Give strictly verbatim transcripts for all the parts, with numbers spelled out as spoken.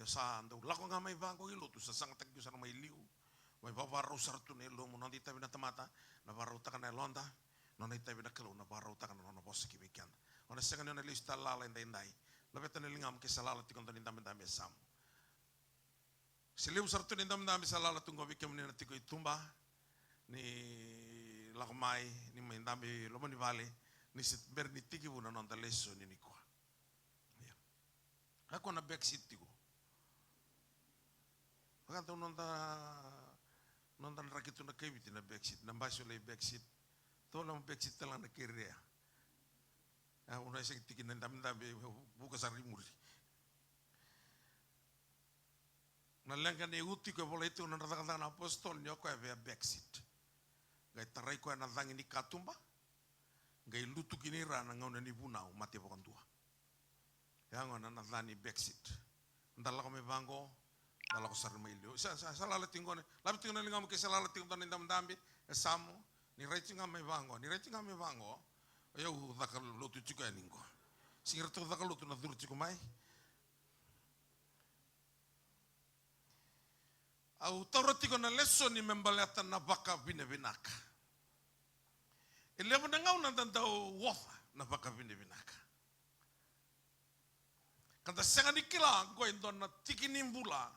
sa dau lako ga mai vaqo i lotu, sa sagataki iko sara mai liu. Mai vavarau sara tu na yalomu, noda itavi na tamata na vakarautaka na yaloda, nona itavi na Kalou na vakarautaka na nona vosa ki vei keda. O na sega ni o na lesu tale lala edaidai. Laveta na ligamu ke sa lala tiko dua na idabedabe e yasamu. Se levu sara tu na idabedabe sa lala tu qo vei kemuni na tiko i tuba, ni lako mai, ni mai dabe i loma ni vale, ni se bera ni tekivu na noda lesoni nikua. Ia. Kakua na backseat tiko. Vakatau noda, noda draki tu na kaiviti na backseat, na basi o lai backseat. Tou na backseat tale ga na kerea. A, o na sega tiko na idabedabe, vuka sara i muri. Na leqa nei Uti ko e volai tiko na nodra cakacaka na apositolo ni o koya via backseat. Qai tarai koya na cagi ni katuba, qai lutu kina i ra na gauna ni vunau, mate vakadua. Ya gona na ca ni backseat. Da lako mai vaqo, da lako sara mai liu. Sa, sa, sa lala tiko gona, lave tiko na ligamu ke sa lala tiko dua na idabedabe e yasamu, ni rai tiko ga mai vaqo, ni rai tiko ga mai vaqo. O yau caka lotu tiko yani qo. Sega ni ratou caka lotu na curu tiko mai. Au taura tiko na lesoni me baleta na vakavinavinaka. E levu na gauna da dau oca na vakavinavinaka. Ka da sega ni kila, qo e dua na tiki ni bula,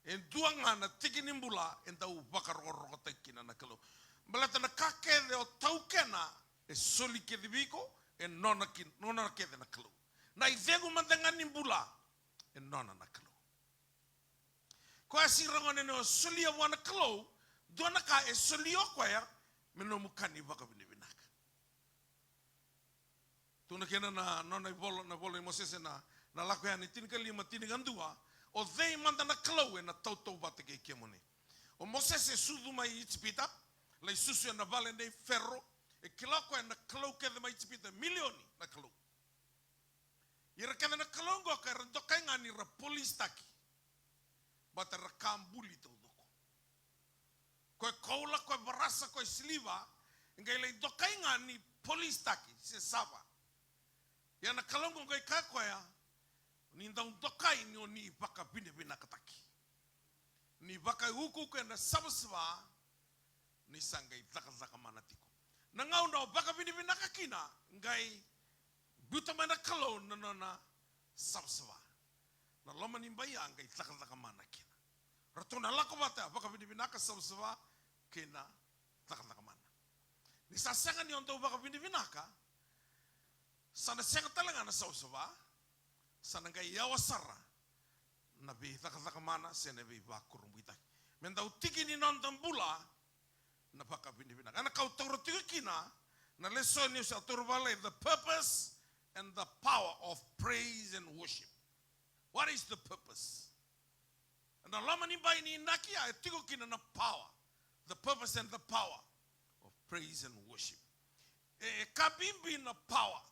e dua ga na tiki ni bula e dau vakarokorokotaki kina na Kalou. Baleta na ka kece o taukena, e soli kece vei iko, e nona ki, nona kece na Kalou. Na icegu mada ga ni bula, e nona na Kalou. Koya sega ni rawa ni o solia vua na Kalou, dua na ka e solia o koya me nomu ka ni vakavinavinaka. Tukuna kina na, na nona ivola, na ivola i Mosese na, na Lako Yani tinikalima, tinikadua, o cei mada na Kalou ena tautauvata kei kemuni? O Mosese e sucu mai Ijipita, lai susu ena vale nei Fero, e kila o koya na Kalou kece mai Ijipita, milioni na Kalou. Ira kece na kalou qo ka era dokai ga ni ra polisitaki. Baleta era ka buli taucoko. Ko e koula, ko e varasa, ko e siliva, e qai lai dokai ga ni polisitaki, se sava. Ia na kalou qo qai kaya koya, ni dau dokai ni o ni vakavinavinakataki. Ni vakaiukuuku ena savasava, ni sa qai cakacaka mana tiko. Na gauna o vakavinavinaka kina, qai biuta mai na Kalou na nona savasava. Na loma ni bai ya qai cakacaka mana kina. Ratou na lako vata, vakavinavinaka, savasava, kei na cakacaka mana. Ni sa sega ni o dau vakavinavinaka, sa na sega tale ga na savasava, sa na qai yawa sara na veicakacaka mana se na veivakurabuitaki. Me dau tiki ni noda bula na vakavinavinaka. Ena kau taura tiko kina na lesoni au sa taura vale, the purpose and the power of praise and worship. What is the purpose? Na loma ni bai ni inaki ya e tiko kina na power. The purpose and the power of praise and worship. E, e ka bibi na power.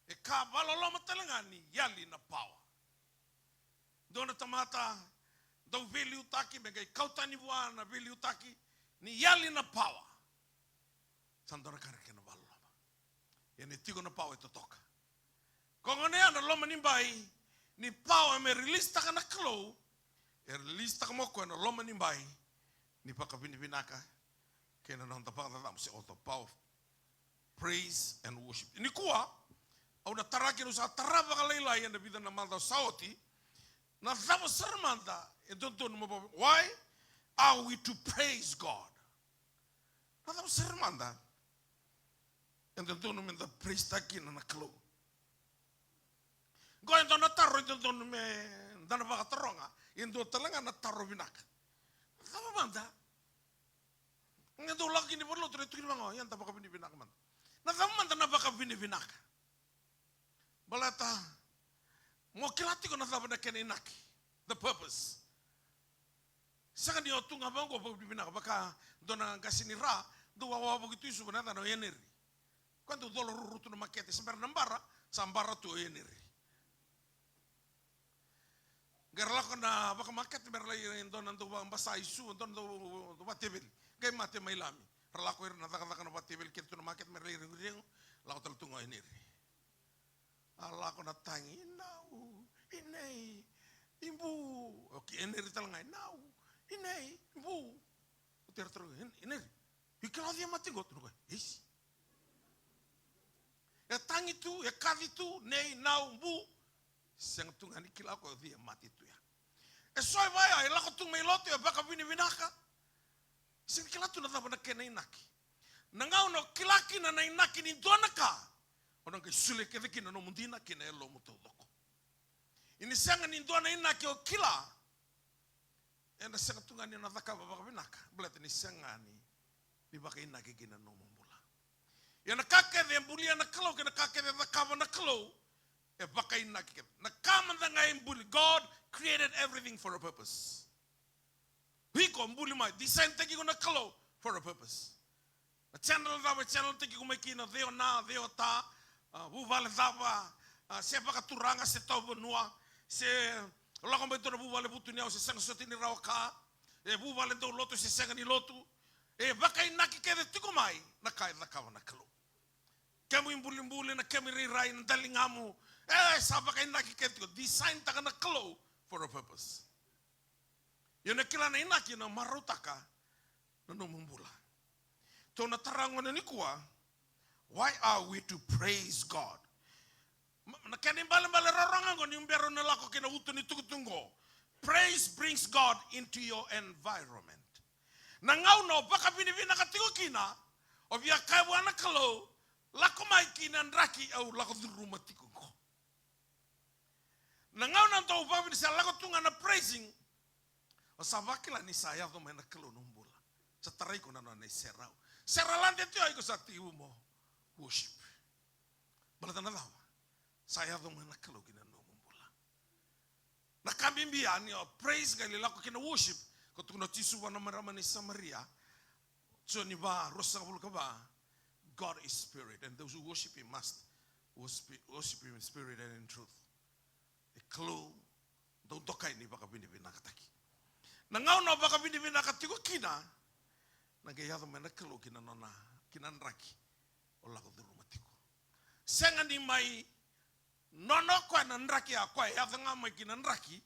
E ka vakaloloma tale ga ni yali na power. Dua na tamata dau veiliutaki, me qai kau tani vua na veiliutaki ni yali na power. Sa dua na ka na kena vakaloloma. Ia ni tiko na power e totoka. Ko gona ya na loma ni bai, ni power me release taka na Kalou, e release taka mo koya na loma ni bai ni vakavinavinaka kei na noda vakacacabo se o the power of praise and worship. Nikua, au na tara kina, au sa tara vakalailai ena vica na macawa sa oti, na cava sara mada e dodonu mo, why are we to praise God? Na cava sara mada e dodonu meda praise-taka kina na Kalou? Qo e dua na taro e dodonu meda na vakataroga, e dua tale ga na taro vinaka. Na cava mada? Qai dau lako kina i valenilotu, ra tukuna vaqo, ia da vakavinavinaka mada. Na cava mada na vakavinavinaka? Baleta mo kila tiko na cava na kena inaki, the purpose. Sega ni o tu ga vaqo vakavinavinaka, vaka dua na qase ni ra dau wawavoki tu i Suva, na yacana o Eneri. Koya dau cola ruru tu na makete, se bera na bara, sa bara tu o Eneri. Qai ra lako na vakamakete me ra lai, e dua na dau vakabasa i Suva, e dua na dau, dau vakateveli. Qai mate mai Lami. Ra lako ira na cakacaka na vakateveli kece tu na makete me ra lai reguregu, lako tale tu ga o Eneri. A lako na tagi, inau, inei, Ineri tale ga, inau, inei, bu. Oti era taroga, ineri, io kila o cei e mate qo? Tukuna o koya, isi. E tagi tu, e kaci tu, nei, nau, bu. Sega tu ga ni kila o koya o cei e mate tu ya. E so e vaya, e lako tu mai lotu, e vakavinavinaka. Sega ni kila tu na cava na kena inaki. Na gauna o kila kina na inaki ni dua na ka, o na qai solia kece kina na nomu dina kei na yalomu taucoko. Ia ni sega ni dua na inaki o kila, ena sega tu ga ni o na cakava vakavinaka, baleta ni sega ni, ni vakainaki kina na nomu bula. Ia na ka kece e bulia na Kalou kei na ka kece e cakava na Kalou, e vakainaki kece. Na ka mada ga e buli, God created everything for a purpose. Iko buli mai, design taki iko na Kalou for a purpose. Na channel cava e channel taki iko mai kina, cei o na, cei o ta, a, vuvale cava, a, se vakaturaga, se tauvanua, se lako mai tu na vuvale vutuniyau, se sega soti ni rawa ka, e vuvale dau lotu, se sega ni lotu, e vakainaki kece tiko mai na ka e cakava na Kalou. Kemu ibulibuli, na kemu irairai, na daligamu, e sa vakainaki kece tiko, design taka na Kalou for a purpose. Ia na kila na inaki na marautaka na nomu bula. Tou na tara gona nikua, why are we to praise God? Ma-, na kena ibalebale rorogo qo ni bera na lako kina uto ni tukutuku qo. Praise brings God into your environment. Na gauna o vakavinavinaka tiko kina, o via kaya vua na Kalou, lako mai kina draki au lako curuma tiko qo. Na gauna dau vakavinavinaka, sa lako tu ga na praising, o sa vakila ni sa yaco mai na Kalou na bula. Sa tarai iko na nona iserau. Sera lade tu, iko sa tekivu mo worship. Baleta na cava? Sa yaco mai na Kalou ki na nomu bula. Na ka bibi ya ni o praise qai lai lako ki na worship. Ko tukuna o Jisu vua na marama ni Samaria, Joni va, ruasagavulu ka va, God is spirit, and those who worship him must worship, worship him in spirit and in truth. E Kalou dau dokai ni vakavinavinakataki. Na gauna o vakavinavinaka tiko kina, na qai yaco mai na Kalou ki na nona, ki na draki o lako curuma tiko. Sega ni mai nona o koya na draki, a koya e yaco ga mai ki na draki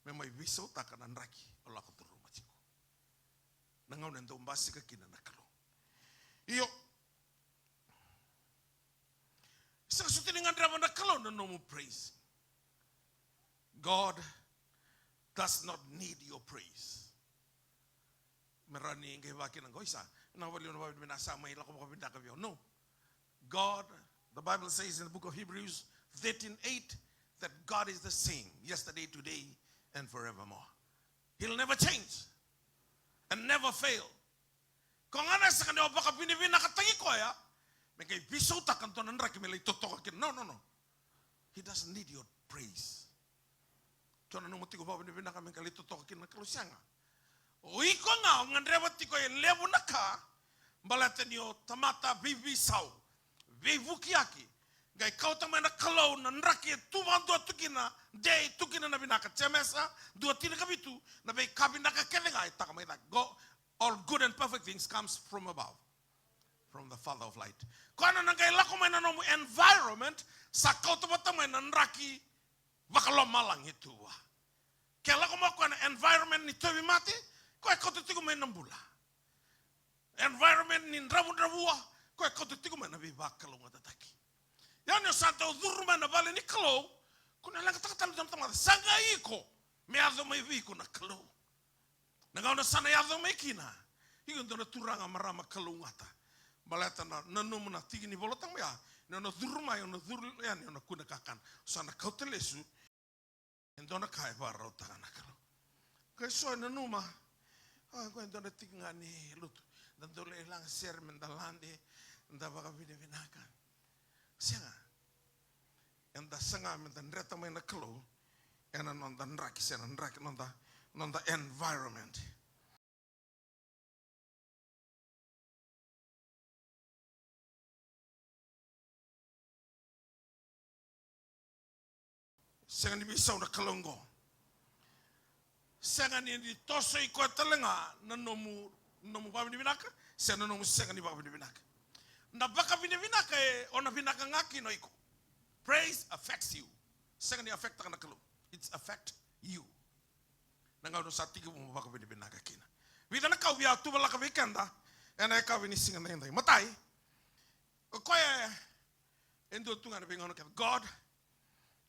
me mai veisautaka na draki o lako curuma tiko. Na gauna e dau basika kina na Kalou. Io. Sega soti ni gadreva na Kalou na nomu praise. God does not need your praise. Me rawa ni qai vakina qo, isa, na valiu na vakavinaka sa mai lako vakavinaka vei au. No. God, the Bible says in the book of Hebrews thirteen eight that God is the same yesterday, today, and forevermore. He'll never change and never fail. Ko ga na sega ni o vakavinavinakataki koya me qai veisautaka dua na draki me lai totoka kina. No, no, no. He doesn't need your praise. Ke o nanuma tiko vakavinavinaka me qai lai totoka kina na Kalou, sega. O iko ga o gadreva tiko e levu na ka, baleta ni o tamata veiveisau, veivukiyaki. Qai kauta mai na Kalou na draki e tu vakadua tu kina, de e tu kina na vinaka. Jemesa dua tinikavitu, na veika vinaka kece ga e taka mai cake. Go, all good and perfect things comes from above, from the Father of light. Koya na qai lako mai na nomu environment, sa kauta vata mai na draki vakalomalagi tu vua. Ke lako mai o koya na environment ni tauvimate, koya e kauta tiko mai na bula. Environment ni dravudravua, koya e kauta tiko mai na veivakalougatataki. Ia ni o sa dau curu mai na vale ni Kalou, ko na leqataka tale tu na tamata, sa qai iko me yaco mai vei iko na Kalou. Na gauna sa na yaco mai kina, iko e dua na turaga, marama kalougata. Baleta na, nanuma na tiki ni Vola Tabu ya, ni o na curu mai, o na curu yani, o na kune kakana. O sa na kauta lesu e dua na ka e vakarautaka na Kalou. Ke so e nanuma, a, qo e dua na tiki ga ni lotu, da dau lai laga sere me da lade, da vakavinavinaka. Sega. Eda saga me da dreta mai na Kalou ena noda draki, se na draki, noda, noda environment. Sega ni veisau na Kalou oqo. Sega ni, ni tosoi koya tale ga na nomu, nomu vakavinavinaka, se na nomu sega ni vakavinavinaka. Na vakavinavinaka e, o na vinaka ga kina o iko. Praise affects you. Sega ni affectaka na Kalou. It's affect you. Na gauna sa tekivu mo vakavinavinaka kina. Vica na ka au via tuvalaka vei keda ena yakavi ni siga edaidai. Matai, o koya e dua tu ga ena veigauna kece. God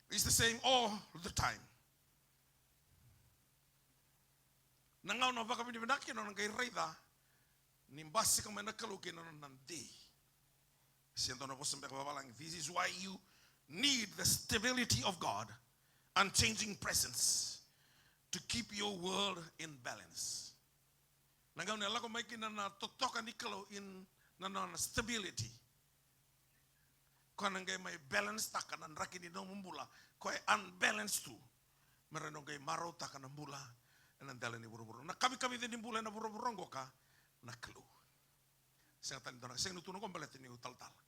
is the same all the time. Na gauna o vakavinavinaka kina, o na qai raica ni basika mai na Kalou kei na nona dei. Se dua na vosa beka vavalagi. This is why you need the stability of God, unchanging presence, to keep your world in balance. Na gauna e lako mai kina na totoka ni Kalou, in na nona stability, koya na qai mai balance taka na draki ni nomu bula. Koya e unbalance tu, me rawa ni o qai marautaka na bula ena dela ni vuravura. Na kavikavica ni bula ena vuravura oqo ka na Kalou. Sega tale ni dua na, sega ni tukuna oqo baleta niu talatala.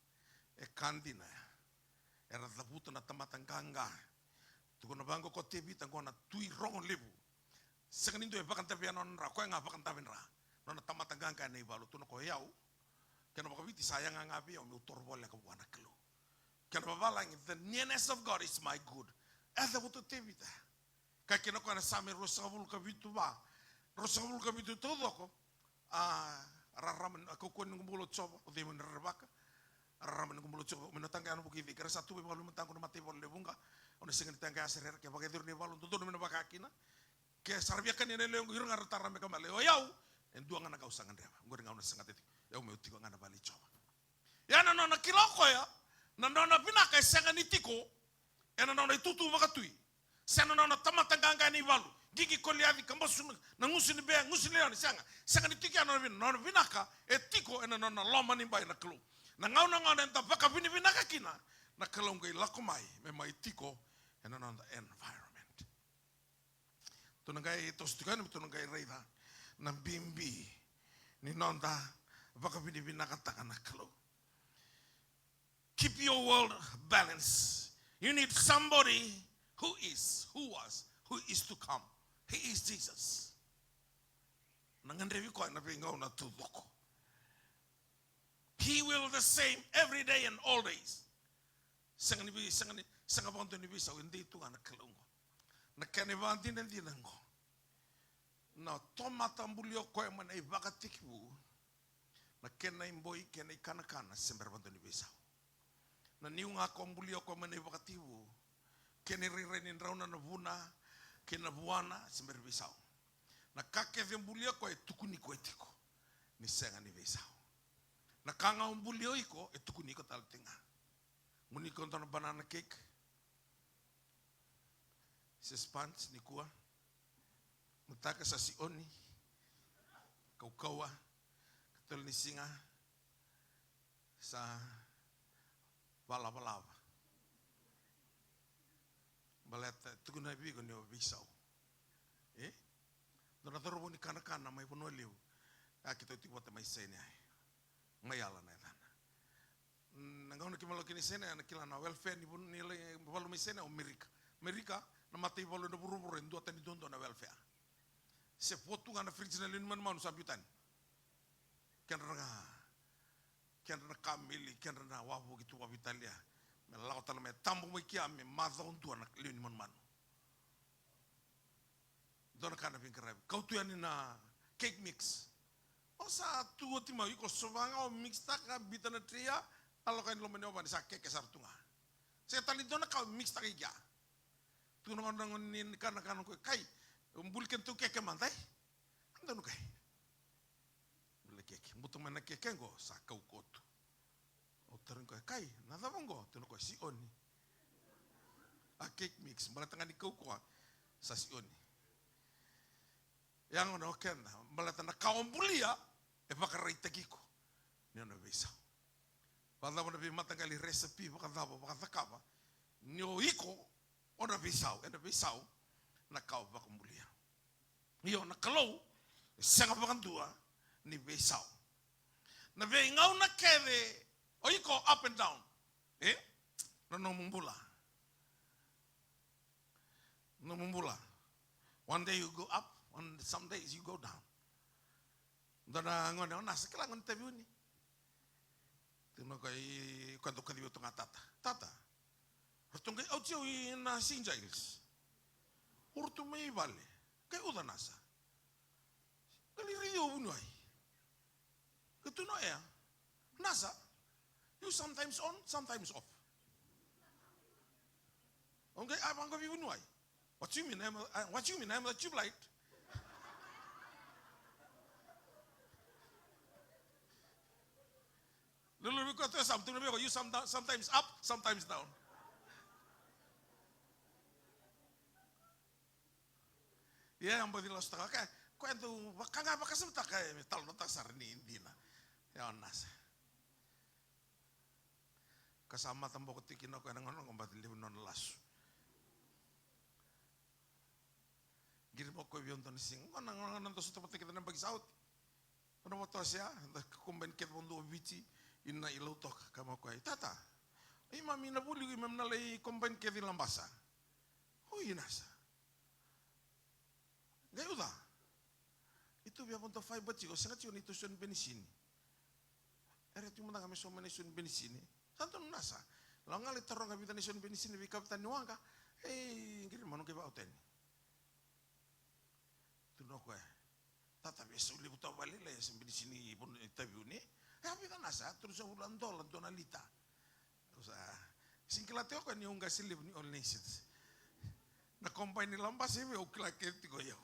E ka dina ya. Era cavuta na tamata qaqa. Tukuna vaqo ko Tevita, oqo na tui rogo levu. Sega ni dua e vakadavea nona dra, koya ga vakadave dra. Nona tamata qaqa ena ivalu, tukuna ko, o yau, kena vakaviti, sa yaga ga vei au meu toro voleka vua na Kalou. Kena vavalagi, the nearness of God is my good. E cavuta o Tevita. Kaya kina o koya na Same ruasagavulu ka vitu va, ruasagavulu ka vitu taucoko. A rarama ni, a kaukauwa ni noqu bula o Jiova, o cei meu na rerevaka? A rarama ni noqu bula o Jiova, au mai na taqaya ena vuku i cei? Ke ra sa tu vaivalu e mataqu na mataivalu levu ga, au na sega ni taqaya, se rere, ke vakayacori na ivalu, dodonu me na vaka kina. Ke sa ra via kania na lewequ, ira ga ra tara me ka male. O yau, e dua ga na ka au sa gadreva. Oqori ga au na sagata tiko. O yau meu tiko ga ena vale i Jiova. Ia na nona kila o koya na nona vinaka e sega ni tiko ena nona itutu vakatui, se na nona tamata qaqa ena ivalu, qiqi Koliaci, kabasu na, na gusu ni bea, gusu ni leoni, sega. Sega ni tiko ya na nona vina-, nona vinaka e tiko ena nona loma ni bai na Kalou. Na gauna gona eda vakavinavinaka kina, na Kalou qai lako mai me mai tiko ena noda environment. Tou na qai toso tiko yani, tou na qai raica na bibi ni noda vakavinavinakataka na Kalou. Keep your world balance. You need somebody who is, who was, who is to come. He is Jesus. Na gadrevi koya na veigauna taucoko. He will the same every day and all days. Sega ni vei-, sega ni, sega vakadua ni veisau, e dei tu ga na Kalou oqo. Na kena ivakadinadina oqo. Na tamata bulia o koya mai na ivakatekivu, na kena iboi, kena ikanakana, se bera vakadua ni veisau. Na niu ga ko bulia o koya mai na ivakatekivu, kena irairai ni drauna, na vuna kei na vuana, se bera veisau. Na ka kece bulia o koya e tukuni koya tiko ni sega ni veisau. Na ka ga o bulia o iko e tukuni iko tale tiko ga. Gunu iko dua na banana cake se sponge nikua. Mataka sa sioni. Kaukauwa. Katolu ni siga sa valavalava. Baleta tukuna vei iko ni o veisau. E? Dua na cauravou ni kanakana mai Vanua Levu. A keitou tiko vata mai Sinai. Mai Yala na yacana. Na gauna keimami lako kina i Sinai, na kila na welfare ni vanu-, ni lai valu mai Sinai o Merika. Merika, na mataivalu ena vuravura e duatani duadua na welfare. Se vo tu ga na fridge na lewe ni manumanu sa biu tani. Kedra ga, kedra na kameli, kedra na wavoki tu vakaveitalia. Me lako tale mai, tabu mai kea me macawa dua na lewe ni manumanu. Dua na ka na veiqaravi. Kau tu yani na cake mix. O sa tu oti mai, iko sova ga o mix taka, biuta na tray ya, a lako yani loma ni ovani, sa keke sara tu ga. Sega tale ni dua na ka o mix taka i kea. Tu na gauna ni, ni kanakana o koya, kai, o buli kedatou keke mada, e? A donu kai. Buli keke. Buta mai na keke qo, sa kaukaua tu. Au tarogi koya, kai, na cava qo? Tukuna o koya, sioni. A cake mix, baleta ga ni kaukaua, sa sioni. Ia gona o keda, baleta na ka o bulia, e vakaraitaki iko ni o na veisau. Vakacava na veimataqali recipe, vakacava, vakacakava, ni o iko o na veisau, ena veisau na ka o vakabulia. Io, na Kalou e sega vakadua ni veisau. Na veigauna kece o iko up and down, e? Na nomu bula. Nomu bula. One day you go up, one, some days you go down. Dua na gone, o na sa kila gone Taveuni. Tukuna o koya, i koya dau kacivi au tu ga tata. Tata, ratou qai oti au i na Saint Giles. O ratou mai vale. Qai uca Nasa. Qai lai raici au vuniwai. Qai tukuna o Ea, Nasa, you sometimes on, sometimes off. Au qai, a, vaqo vei vuniwai. What you mean? I'm a, I, what you mean? I'm a tube light. Lulu vei koya tu e Sam, tukuna vei koya, you some, sometimes up, sometimes down. Ia, e baci lasutaka, okay. Koya dau vaka ga vakasamataka, e, me talanoataka sara ni dina. Ia, o Nasa. Ka sa mataboko tiko kina o koya na gauna qo, baci levu na nona lasu. Qiri mai o koya vei au dua na siga. Gauna, gauna, gauna dau sota vata kece na yabaki sa oti. Au na vakatoa se ya, da combine kece vakadua o Viti, ina i Lautoka, kaya mai o koya, "Tata, i mami na vuli, i mami na lai combine kece i Labasa." Oi, Nasa. Qai uca. I tu via vodo fiber tiko, sega tiko ni tu soni benisini. Era tu mada ga me so mai na soni benisini. Sa donu Nasa. Lau ga lai taroga vica na soni benisini vei kavetani ni waqa. Ei, qiri manu qai vakautani. Tukuna o koya, "Tata, via sau levu tu a vale lai, e se benisini i Vonu, i Taveuni." E a vica Nasa, tolusagavulu na dola dua na lita. Au sa sega ni kila tiko o koya ni au qase levu ni All Nations. Na combine ni Labasa vei au kila kece tiko o yau.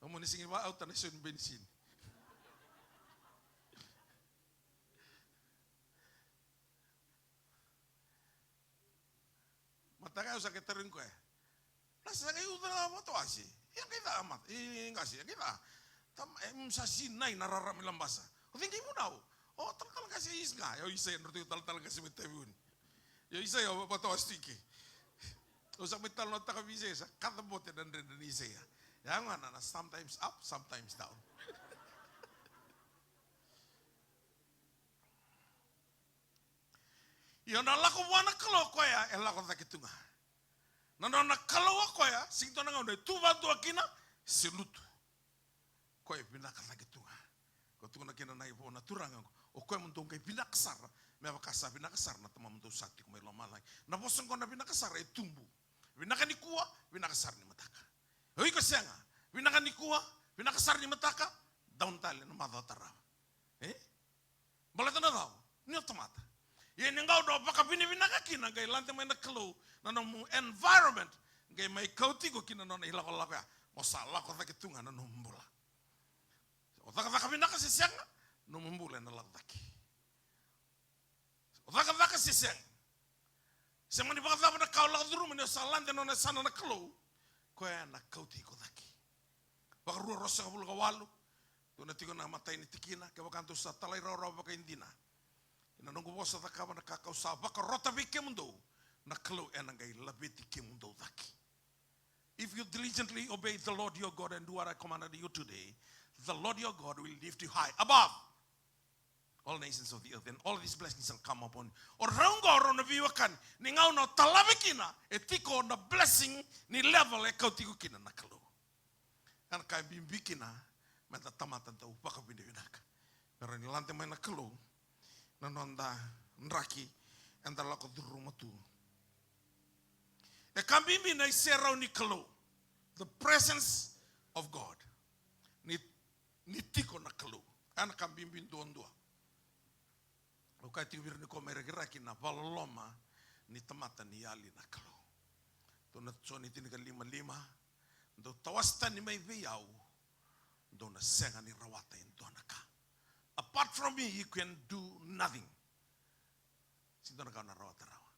Au mani sega ni vakaauta na soni benisini. Mataka au sa qai tarogi koya, "Nasa, qai uca na vatawasi?" "Ia, qai ca, mata, i qase, ia qai ca." "Tama, e, mm, sa sinai na rarama i Labasa." "O cei qai vunau?" "O talatala qase Isga." "Io, Isaia, drau tiko talatala qase mai Taveuni." "Io, Isaia, o vatawasi tu i ke." Au sa mai talanoataka vei Isaia, sa kacabote na dredre ni Isaia. Ia gona na sometimes up, sometimes down. Io, na lako vua na Kalou o koya e lako cake tu ga. Na nona Kalou o koya, sega ni dua na gauna e tu vakadua kina se lutu. Koya e vinaka cake tu ga. Ko tukuna kina na ivola na Turaga, o koya mo dou qai vinaka sara, me vaka sa vinaka sara na Tamamudou sa tiko mai lomalagi. Na vosa oqo na vinaka sara e tubu. Vinaka nikua, vinaka sara ni mataka. O iko sega, vinaka nikua, vinaka sara ni mataka, down tale na macawa tarava. E? Baleta na cau, ni o tamata. Ia ni gauna o vakavinavinaka kina, qai lade mai na Kalou, na nomu environment, qai mai kauti iko kina nona ilakolako ya. Mo sa lako cake tu ga na nomu bula. O cakacaka vinaka se sega, nomu bula ena lako cake. O cakacaka se sega. Se mani vakacava na ka o lako curuma, ni o sa lade nona yasana na Kalou, koya ena kauti iko cake. Vakarua ruasagavulu ka walu, dua na tiko na matai ni tikina, kevaka dou sa talairawarawa vakaidina. Ina noqu vosa cakava na ka kau sa vakarota vei kemudou, na Kalou ena qai laveti kemudou cake. If you diligently obey the Lord your God and do what I commanded you today, the Lord your God will lift you high above all nations of the earth, and all these blessings shall come upon you. O rau oqo, rau na veiwekani, ni gauna o talavi kina, e tiko na blessing ni level e kauti iko kina na Kalou. Ena ka bibi kina, meda tamata dau vakavinavinaka. Me rawa ni lade mai na Kalou, na noda draki, eda lako curuma tu. E ka bibi na iserau ni Kalou. The presence of God. Ni, ni tiko na Kalou. Ena ka bibi duadua. Au kaya tiko vei ira ni ko mai rakiraki na vakaloloma ni tamata ni yali na Kalou. Dou na Joni tinikalima lima, dou tawase tani mai vei au, dou na sega ni rawata e dua na ka. Apart from me, you can do nothing. Sega ni dua na ka o na rawata rawa.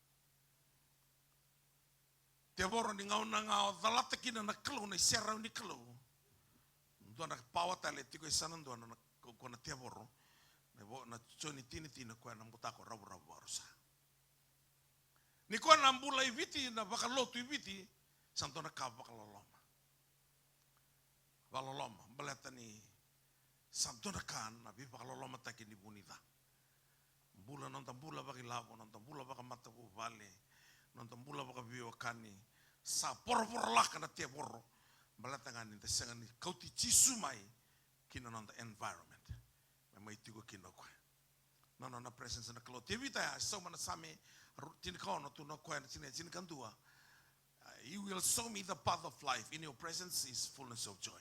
Tevoro ni gauna ga o calata kina na Kalou, na iserau ni Kalou. Dua na pawa tale e tiko e sa na dua na, na, ko, ko na tevoro. Na vo, na Joni tini tini koya na butako ravuravu vakarusa. Ni koya na bula i Viti, na vakalotu i Viti, sa dua na ka vakaloloma. Vakaloloma, baleta ni sa dua na ka na veivakalolomataki ni vu ni ca. Bula, noda bula vakailavo, noda bula vakamatavuvale, noda bula vakaveiwekani, sa vorovorolaka na tevoro. Baleta ga ni da sega ni kauti Jisu mai ki na noda environment. Me mai tiko kina o koya. Na nona presence na Kalou. Tevita ya, e sauma na Same, ru-, tinikaono, tukuna o koya na tikina e tinikadua. A, iu You'll show me the path of life. In your presence is fullness of joy.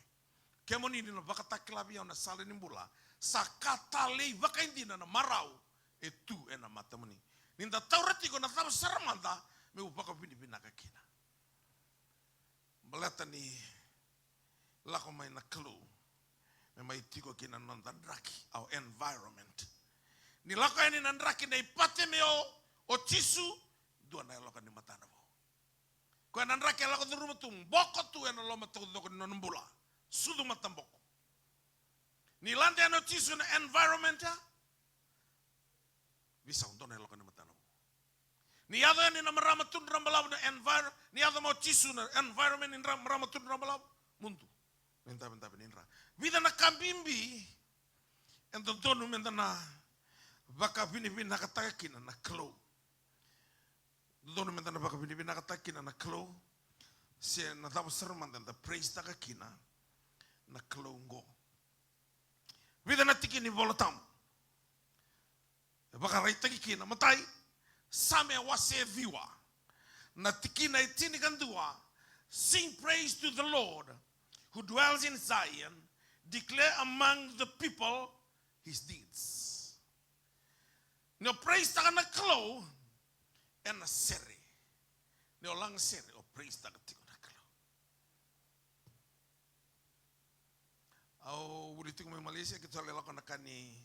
Kemuni ni na vakatakila vei au na sala ni bula. Sa ka talei vakaidina na marau e tu ena matamuni. Ni da taura tiko na cava sara mada meu vakavinavinaka kina. Baleta ni lako mai na Kalou me mai tiko kina na noda draki, our environment. Ni lako yani na draki nei Patimeo o Jisu, dua na yaloka ni matana vou. Koya na draki e lako curuma tu, boko tu ena loma taucoko ni nona bula. Sucu mataboko. Ni lade yani o Jisu na environment ya, veisau, dua na yaloka ni matana vou. Ni yaco yani na marama tudrabalavu na envir-, ni yaco mai o Jisu na environment ni dra-, marama tudrabalavu, mudu na idavedave ni dra. Vica na ka bibi e dodonu meda na vakavinavinakataka kina na Kalou. Dodonu meda na vakavinavinakataka kina na Kalou. Se na cava sara mada eda praise taka kina na Kalou oqo. Vica na tiki ni Vola Tabu e vakaraitaki kina. Matai, Same wase ciwa, na tikina e tinikadua. Sing praise to the Lord who dwells in Zion, declare among the people his deeds. Ni o praise taka na Kalou ena sere. Ni o laga sere, o praise taka tiko na Kalou. Au vuli tiko mai Malaysia, keitou lai lako na ka ni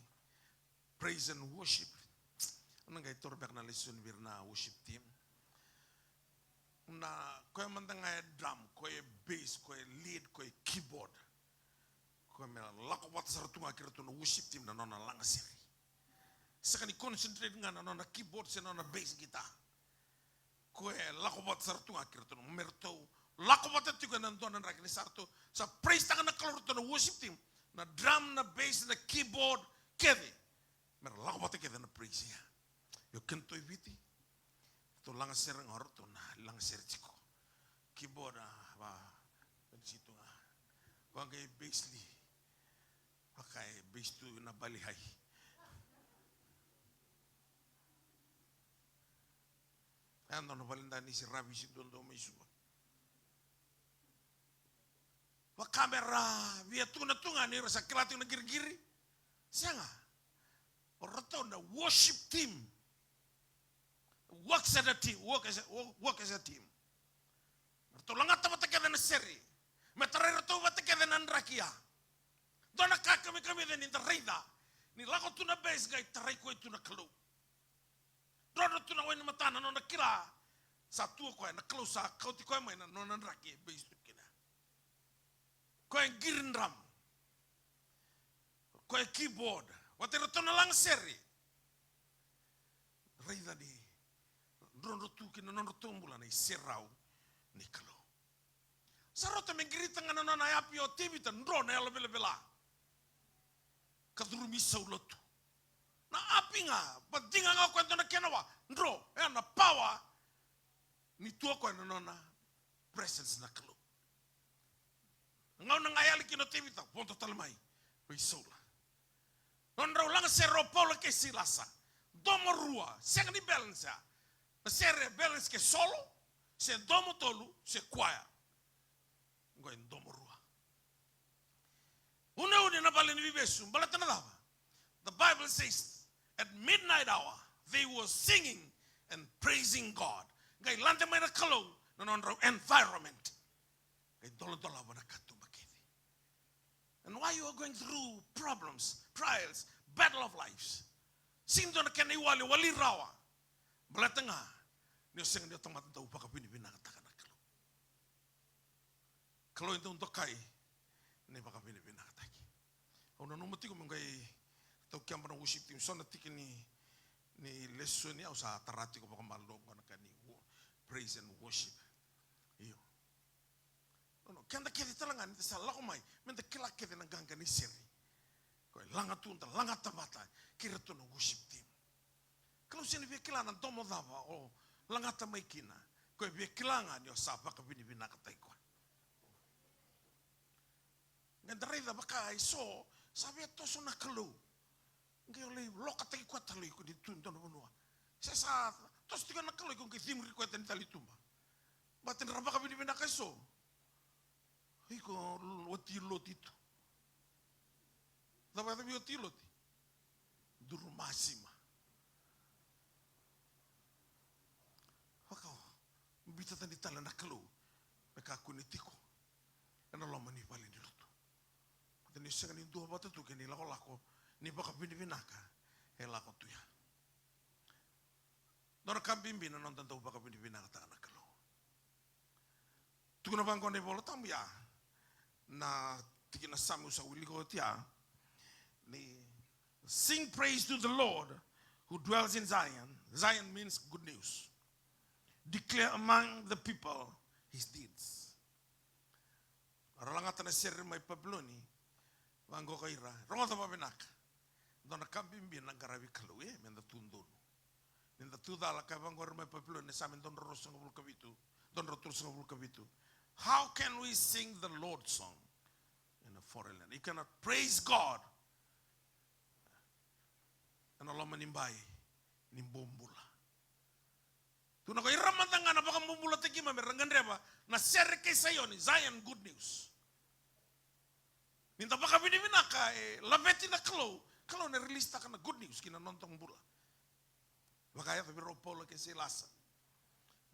praise and worship. Au na qai taura beka na lesoni vei ira na worship team. Na koya mada ga e drum, koya e bass, koya e lead, koya e keyboard. Koya me lako vata sara tu ga kei iratou na worship team na nona laga sere. Sega ni concentrate ga na nona keyboard se na nona bass guitar. Koya e lako vata sara tu ga kei iratou, me ratou lako vata tiko ena dua na draki ni sa ratou sa praise taka na Kalou, ratou na worship team, na drum, na bass, na keyboard, kece. Me ra lako vata kece na praise ya. Io, kedatou e Viti, ratou laga sere ga, ratou na laga sere tiko. Keyboard, a, va, penisi tu ga. Koya qai bass lead. Vaka e bass tu na Bali High. E dua na vale danisi ravisi duadua mai Suva. Vaka me ra via tukuna tu ga ni ra sa kila tiko na qiriqiri. Sega. O ratou na worship team. Works as a team, work as a, work as a team. Ratou lagata vata kece na sere. Me tarai ratou vata kece na draki ya. Dua na ka kamikamica ni da raica. Ni lako tu na bass qai tarai koya tu na Kalou. Drodro tu na wai ni matana, nona kila. Sa tu o koya, na Kalou sa kauti koya mai na nona draki e bass tu kina. Koya e qiri drum. Koya e keyboard. Vata iratou na laga sere. Raica ni drodro tu kina nodratou bula na iserau ni Kalou. Sa rauta me qirita ga na nona yapi o Tevita, dro na yalo velavela. Ka curumi Saula tu. Na yapi ga, vadiga ga o koya dua na kena wa, dro, e na pawa. Ni tu o koya na nona presence na Kalou. Na gauna ga e yali kina o Tevita, vodo tale mai vei Saula. Nodrau laga sere o Paula kei Silasa. Domo rua, sega ni balance ya. Na sere e balance ke solo, se domo tolu, se kwaya. Oqo e domo rua. Uneune na vale ni veivesu, baleta na cava? The Bible says, at midnight hour, they were singing and praising God. Qai lade mai na Kalou na nodrau environment. Qai doladolava na katuba kece. And why you are going through problems, trials, battle of lives? Sega ni dua na kena iwali, wali rawa. Baleta ga ni o sega ni o tamata dau vakavinavinakataka na Kalou. Kalou e dau dokai na ivakavinavinakataki. Au nanuma tiko meu qai taukeba na worship team. So na tiki ni, ni lesoni au sa tara tiko vakamalua oqo na ka ni wo-, praise and worship. Io. Nono, keda kece tale ga ni da sa lako mai, me da kila kece na qaqa ni sere. Koya e laga tu, da lagata vata kei iratou na worship team. Kalou sega ni via kila na domo cava o lagata mai kina. Koya e via kila ga ni o sa vakavinavinakataki koya. Qai da raica vaka e so, sa via toso na Kalou. Qai o lai lokataki koya tale iko ni tu dua na vanua. Se sa toso tiko na Kalou iko qai cemuri koya tani tale i tuba. Baleta ni ra vakavinavinaka eso. Iko oti Loti tu. Cava e yaca vei oti Loti? Duru masima. Vakabiuta tani tale na Kalou me kakua ni tiko ena loma ni vale ni lotu. Baleta ni sega ni dua vata tu kei na ilakolako ni vakavinavinaka e lako tu ya. Dua na ka bibi na noda dau vakavinavinakataka na Kalou. Tukuna vaqo na iVola Tabu ya, na tikina Same au sa wilika oti ya, ni, "Sing praise to the Lord who dwells in Zion." Zion means good news. "Declare among the people his deeds." Ra lagata na sere mai Papiloni, vaqo ko ira, rogoca vakavinaka. Dua na ka bibi na qaravi Kalou, e, meda tu donu. Ni da tu cala, ka vaqo ira mai Papiloni, Same dua na drau ruasagavulu ka vitu, dua na drau tolusagavulu ka vitu. How can we sing the Lord's song in a foreign land? You cannot praise God ena loma ni bai ni bobula. Tukuna ko ira mada ga na vakabobulataki keimami era gadreva na sere kei Saioni, Zion, good news. Ni da vakavinavinaka, e laveti na Kalou, Kalou na release taka na good news ki na noda bula. Vaka yaco vei rau Paula kei Sailasa.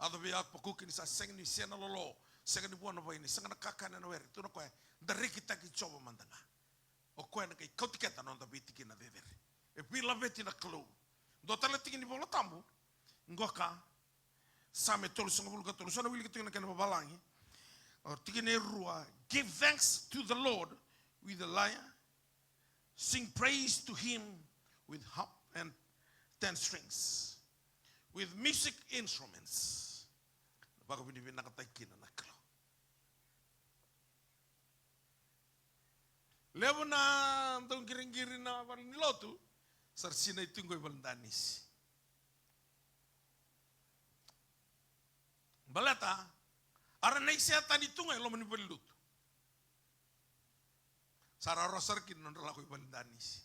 Yaco vei Apakuki ni sa sega ni se na lolo, sega ni vua na vaini, sega na kakana ena were, tukuna o koya, da rekitaki Jiova mada ga. O koya na qai kauti keda na noda veitikina cecere. E veilaveti na Kalou. Dua tale na tiki ni Vola Tabu, qoka, Same tolusagavulu ka tolu, sa na wilika tiko na kena vavalagi. O tikina e rua, "Give thanks to the Lord with the lyre, sing praise to him with harp and ten strings, with music instruments." Vakavinavinakataki kina na Kalou. Levu na dau qiriqiri na vale ni lotu, sa ra sinai tu qo i vale danisi. Baleta, era na isea tani tu ga i loma ni vale ni lotu. Sa ra rawarawa sara kina na nodra lako i vale danisi.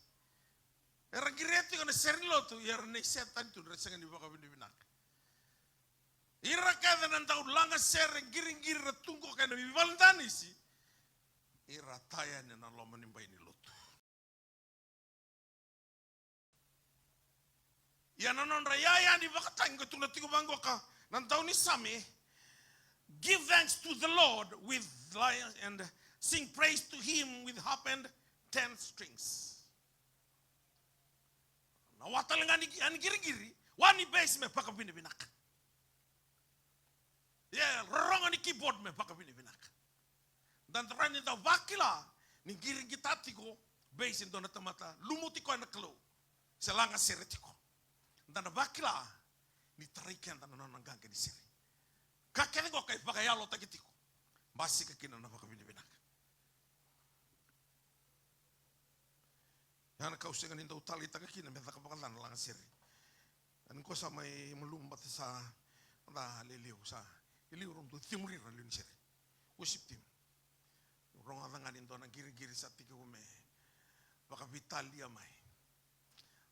Era qiria tiko na sere ni lotu, ia era na isea tani tu, era sega ni vakavinavinaka. Ira kece na dau lagasere, qiriqiri, ra tu qoka ena veivale danisi, ira taya yani na loma ni bai ni lotu. Ia na nodra iyaya ni vakatagi, qo tukuna tiko vaqoka na daunisame, "Give thanks to the Lord with lyre and sing praise to him with harp and ten strings." Na wa tale ga ni, ni qiriqiri, wa ni bass me vakavinavinaka. Ia, rorogo ni keyboard me vakavinavinaka. Da dau rawa ni da vakila ni qiriqita tiko bass e dua na tamata lumuti koya na Kalou, se lagasere tiko. Da na vakila ni tarai keda na nona qaqa ni sere. Ka kece qo ka e vakayalotaki tiko, basika kina na vakavinavinaka. Ia na ka au sega ni dau taleitaka kina me caka vakaca na lagasere. Ia ni ko sa mai malumu vata sa da lelevu sa. Lelevu rau dau cemuri ira na lewe ni sere. Worship team. Rogoca ga ni dua na qiriqiri sa tekivu me vakavitalia mai.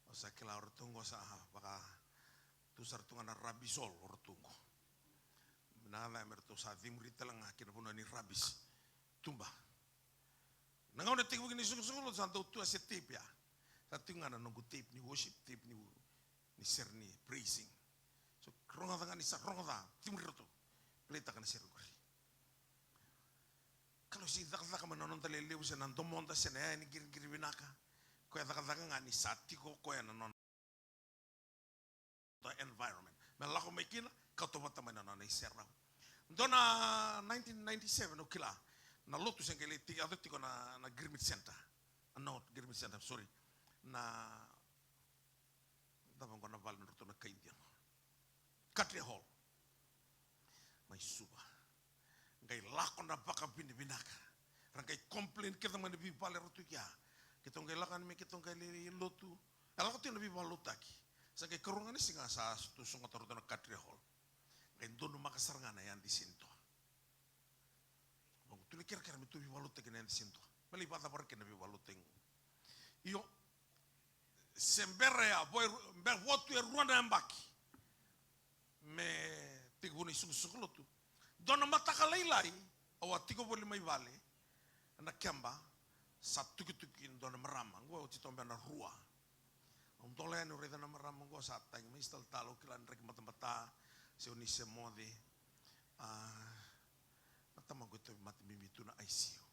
O sa kila o ratou qo sa vaka tu sara tu ga na rubbish hole o ratou qo. Na ca me ratou sa cemuri tale ga ki na vanua ni rubbish. Tuba. Na gauna e tekivu kina na isoqosoqo lotu sa dau tu a se tape ya. Sa tiko ga na noqu tape ni worship, tape ni, ni sere ni praising. So rogoca ga ni sa rogoca, cemuri ratou. Playtaka na sere qori. Kalou se cakacaka mai na noda lelevu se na domoda se na yaya ni qiriqiri vinaka. Koya cakacaka ga ni sa tiko koya na noda environment. Me lako mai kina, kauta vata mai na nona iserau. Dua na nineteen ninety-seven au kila, na lotu se qai lai tiko, yaco tiko na, na Girmit Center. A, not Girmit Center, sorry. Na, cava qo na vale ni ratou na kai Idia qo? Khatri Hall. Mai Suva. Qai lako na vakavinavinaka. Ra qai complain kece mai na veivale era tu kea. Keitou qai lako yani me keitou qai lai lotu. E lako tiko na veivakalotutaki. Sa qai karua ga ni siga sa tu sogota ratou na Khatri Hall. Qai donumaka sara ga na yadi Senitoa. Vaqo, tou lai kerekere me tou veivakalotutaki na yadi Senitoa. Me lai vakacavara kina na veivakalotutaki qo. Io, se bera ya, vo e ru-, be-, vo tu e rua na yabaki me tekivu na isoqosoqo lotu. Dua na mataka lailai, au a tiko voli mai vale, na keba, sa tukituki dua na marama, oqo oti tobe na rua. Au dola yani, au raica na marama oqo sa tagi mai, se talatala, au kila ni draki batabata, se o ni se moce. A, na tamaqu e tauvimate bibi tu na I C U.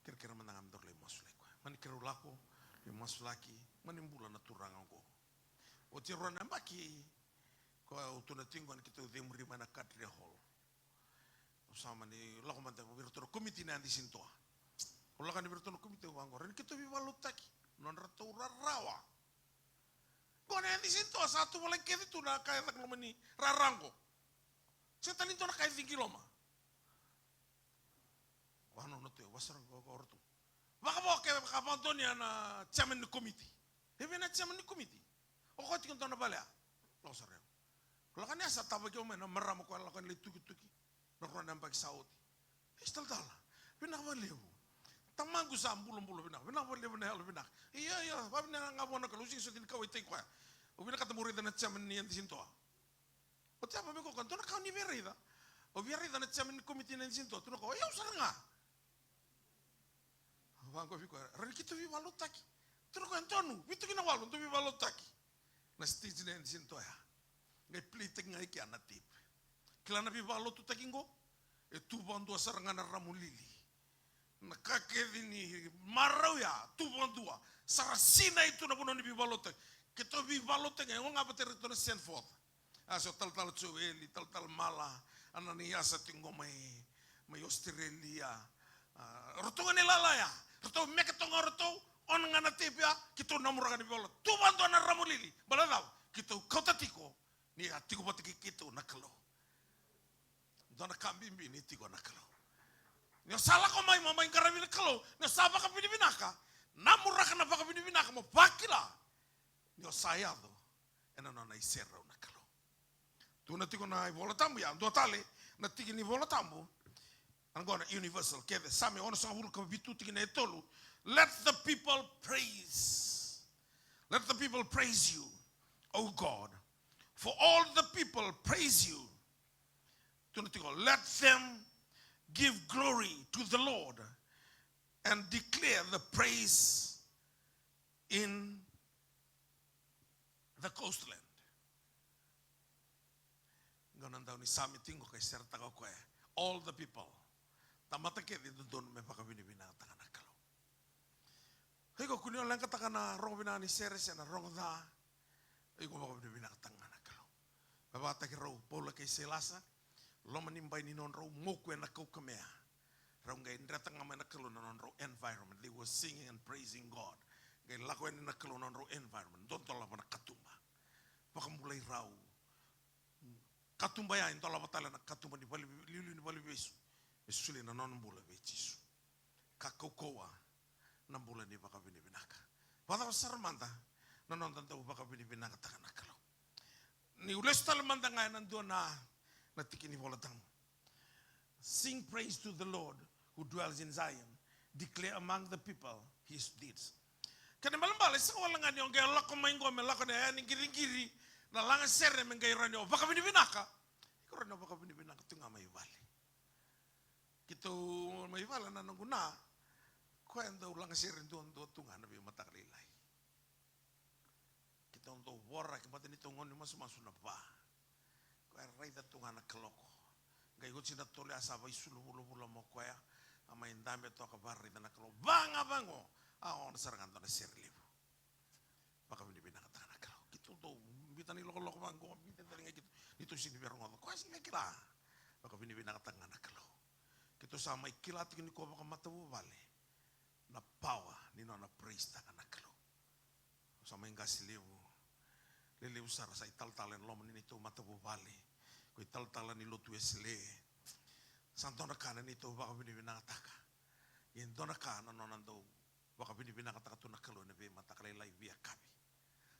Kerekere mada ga me daru lai masulaki koya. Mani keirau lako, lai masulaki, mani bula na turaga oqo. Oti e rua na yabaki, koya au tukuna tiko ni keitou cemuri mai na Khatri Hall. Au sa mani lako mada vei iratou na komiti na yadi Sinitoa. Au lako yani vei iratou na komiti, au vaqo, rawa ni keitou veivakalotutaki? Nodratou rarawa. Qo na yadi Sinitoa sa tuvalaki kece tu na ka e caka loma ni rara qo. Sega tale ni dua na ka e cigi loma. Vakanuinui tu, vakasara qo, qo ratou. Vakavo ke vaka vakadonuya na chairman ni komiti. E vei na chairman ni komiti? O koya tiko dua na vale ya. Lako sara yani. Lako yani sa tavaki au mai na marama koya, lako yani lai tukituki. Na rua na yabaki sa oti. E, se talatala, vinaka vakalevu. Tamaqu sa bulabula vinaka, vinaka vakalevu na yalo vinaka. Ia, ia, vakavinaka ga vua na Kalou, au sega soti ni kauaitaki koya. Au vinakata meu raica na chairman ni yadi Sinitoa. Oti ya, vaka me koya, dua na ka o ni via raica? Au via raica na chairman ni komiti ni yadi Sinitoa. Tukuna o koya, o yau sara ga. Vaqo vei koya, rawa ni keitou veivakalotutaki? Tukuna o koya, donu, vitu ki na walu, dou veivakalotutaki. Na stage na yadi Sinitoa ya. Qai play-taki ga i kea na tape. Kila na veivakalotutaki qo? E tu vakadua sara ga na ramu lili. Na ka kece ni marau ya, tu vakadua. Sa ra sinai tu na vanua ni veivakalotutaki. Keitou veivakalotutaki ga, o ga vata iratou na send forth. A, so talatala Joeli, talatala Mala, Ananiasa tiko qo mai, mai Australia. A, ratou ga ni lala ya. Ratou meke toka o ratou, on ga na tape ya, keitou namuraka ni viola. Tu vakadua na ramu lili. Baleta cava? Keitou kauta tiko ni a tiko vata kei keitou na Kalou. Dua na ka bibi ni tiko na Kalou. Ni o sa lako mai mo mai qaravi na Kalou, ni o sa vakavinavinaka, namuraka na vakavinavinaka mo vakila ni o sa yaco ena nona iserau na Kalou. Tukuna tiko na iVola Tabu ya, dua tale na tiki ni Vola Tabu. Qo na Universal kece, Same onosagavulu ka vitu, tikina e tolu. Let the people praise. Let the people praise you, O God. For all the people praise you. Tukuna tiko, let them give glory to the Lord and declare the praise in the coastland. Qo na daunisame tiko qo ka iseretaka o koya. All the people. Tamata kece e dodonu me vakavinavinakataka na Kalou. Iko kua ni o leqataka na rogo vinaka ni sere se na rogo ca. Iko vakavinavinakataka ga na Kalou. Me vakataki rau Paula kei Sailasa, loma ni bai ni nodrau moku ena kaukamea. Rau qai dreta ga mai na Kalou na nodrau environment. They were singing and praising God. Qai lako yani na Kalou na nodrau environment. Dodolava na katuba. Vakabulai rau. Katuba ya e dolava tale na katuba ni vale, liuliu ni valeniveivesu. Me solia na nona bula vei Jisu. Ka kaukauwa na bula ni vakavinavinaka. Vakacava sara mada na noda dau vakavinavinakataka na Kalou? Niu lesu tale mada ga ena dua na, na tiki ni Vola Tabu. Sing praise to the Lord who dwells in Zion. Declare among the people his deeds. Kena ibalebale, sega wale ga ni o qai lako mai qo me lako na yaya ni qiriqiri, na lagasere me qai rawa ni o vakavinavinaka. Iko rawa ni o vakavinavinaka tu ga mai vale. Keitou mai vale na noqu na, koya e dau lagasere duadua tu ga na veimataka lailai. Keitou dau voraki, baleta neitou gauna ni masumasu na va. Koya e raica tu ga na kaloko. Qai oti na tolu ya sa vaisulu vulavula mai o koya. A mai dabe toka, vakaraica na kaloko. Va ga vaqo. A, o na sara ga dua na sere levu. Vakavinavinakataka na Kalou. Keitou dau biuta na ilokoloko vaqo, biuta tale ga keitou. Neitou sega ni via rogoca. Koya sega ni kila. Vakavinavinakataka ga na Kalou. Keitou sa mai kila tiko nikua vakamatavuvale na power ni nona praise taka na Kalou. Au sa mai qase levu, lelevu sara sa italatala ena loma ni neitou matavuvale. Ko italatala ni lotu Wesele. Sa dua na ka na neitou vakavinavinakataka. Ia e dua na ka na nona dau vakavinavinakataka tu na Kalou ena veimataka lailai, veiyakavi.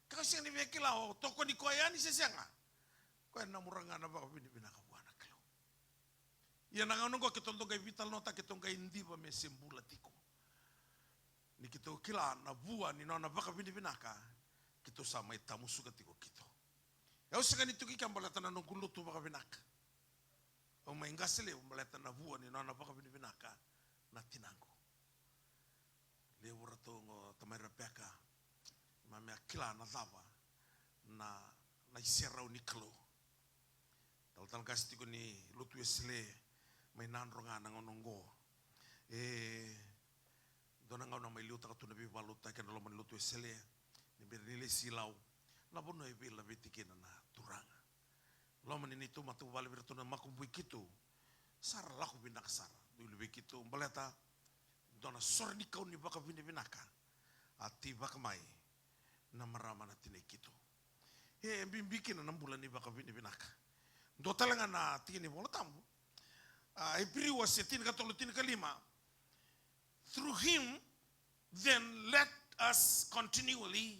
Ka sega ni via kila o tokoni koya yani se sega. Koya e namura ga na vakavinavinaka vua na Kalou. Ia na gauna oqo keitou dau qai veitalanoataka, keitou qai diva me se bula tiko. Ni keitou kila na vua ni nona vakavinavinaka, keitou sa mai tamusuka tiko keitou. Au sega ni tu ki kea baleta na noqu lotu vakavinaka. Au mai qase levu baleta na vua ni nona vakavinavinaka na tinaqu. Levu ratou qo tamai Rebeka, keimami a kila na cava na, na iserau ni Kalou. Talatala qase tiko ni lotu Wesele mai Nadroga na gauna oqo. E dua na gauna mai liutaka tu na veivakalotutaki ena loma ni lotu Wesele, ni bera ni lesi Lau, na vanua e veilaveti kina na turaga. Loma ni neitou matavuvale vei iratou na makubui keitou, sa ra lako vinaka sara. Dou luvei keitou baleta dua na sore ni kau ni vakavinavinaka a teivaka mai na marama na tinai keitou. E bibi kina na bula ni vakavinavinaka. Dua tale ga na tiki ni Vola Tabu, a, Iperiu wase tinikatolu, tinikalima. Through him, then, let us continually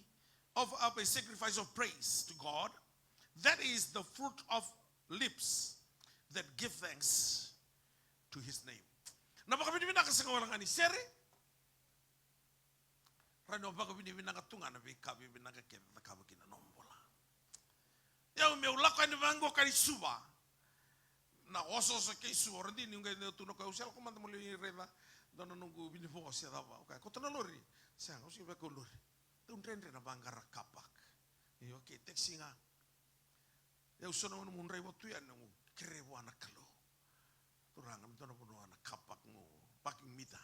offer up a sacrifice of praise to God, that is the fruit of lips that give thanks to his name. Na vakavinavinaka sega wale ga ni sere. Rawa ni o vakavinavinaka tu ga na veika vivinaka kece e cakava kina nomu bula. Ia au meu lako yani vaqo ka ni Suva. Na osooso kei Suva, o radini, au qai tukuna o koya, au se lako mada mo lai raica dua na noqu vinivo se cava. O koya, kauta na lori. Sega, au sega ni via kau lori. Dau dredre na vaqara car park. Io, okay, taxi ga. Ia au so na gauna meu draiva tu yani, au kerei vua na Kalou. Turaga, me dua na vanua na car park, mo parking meter.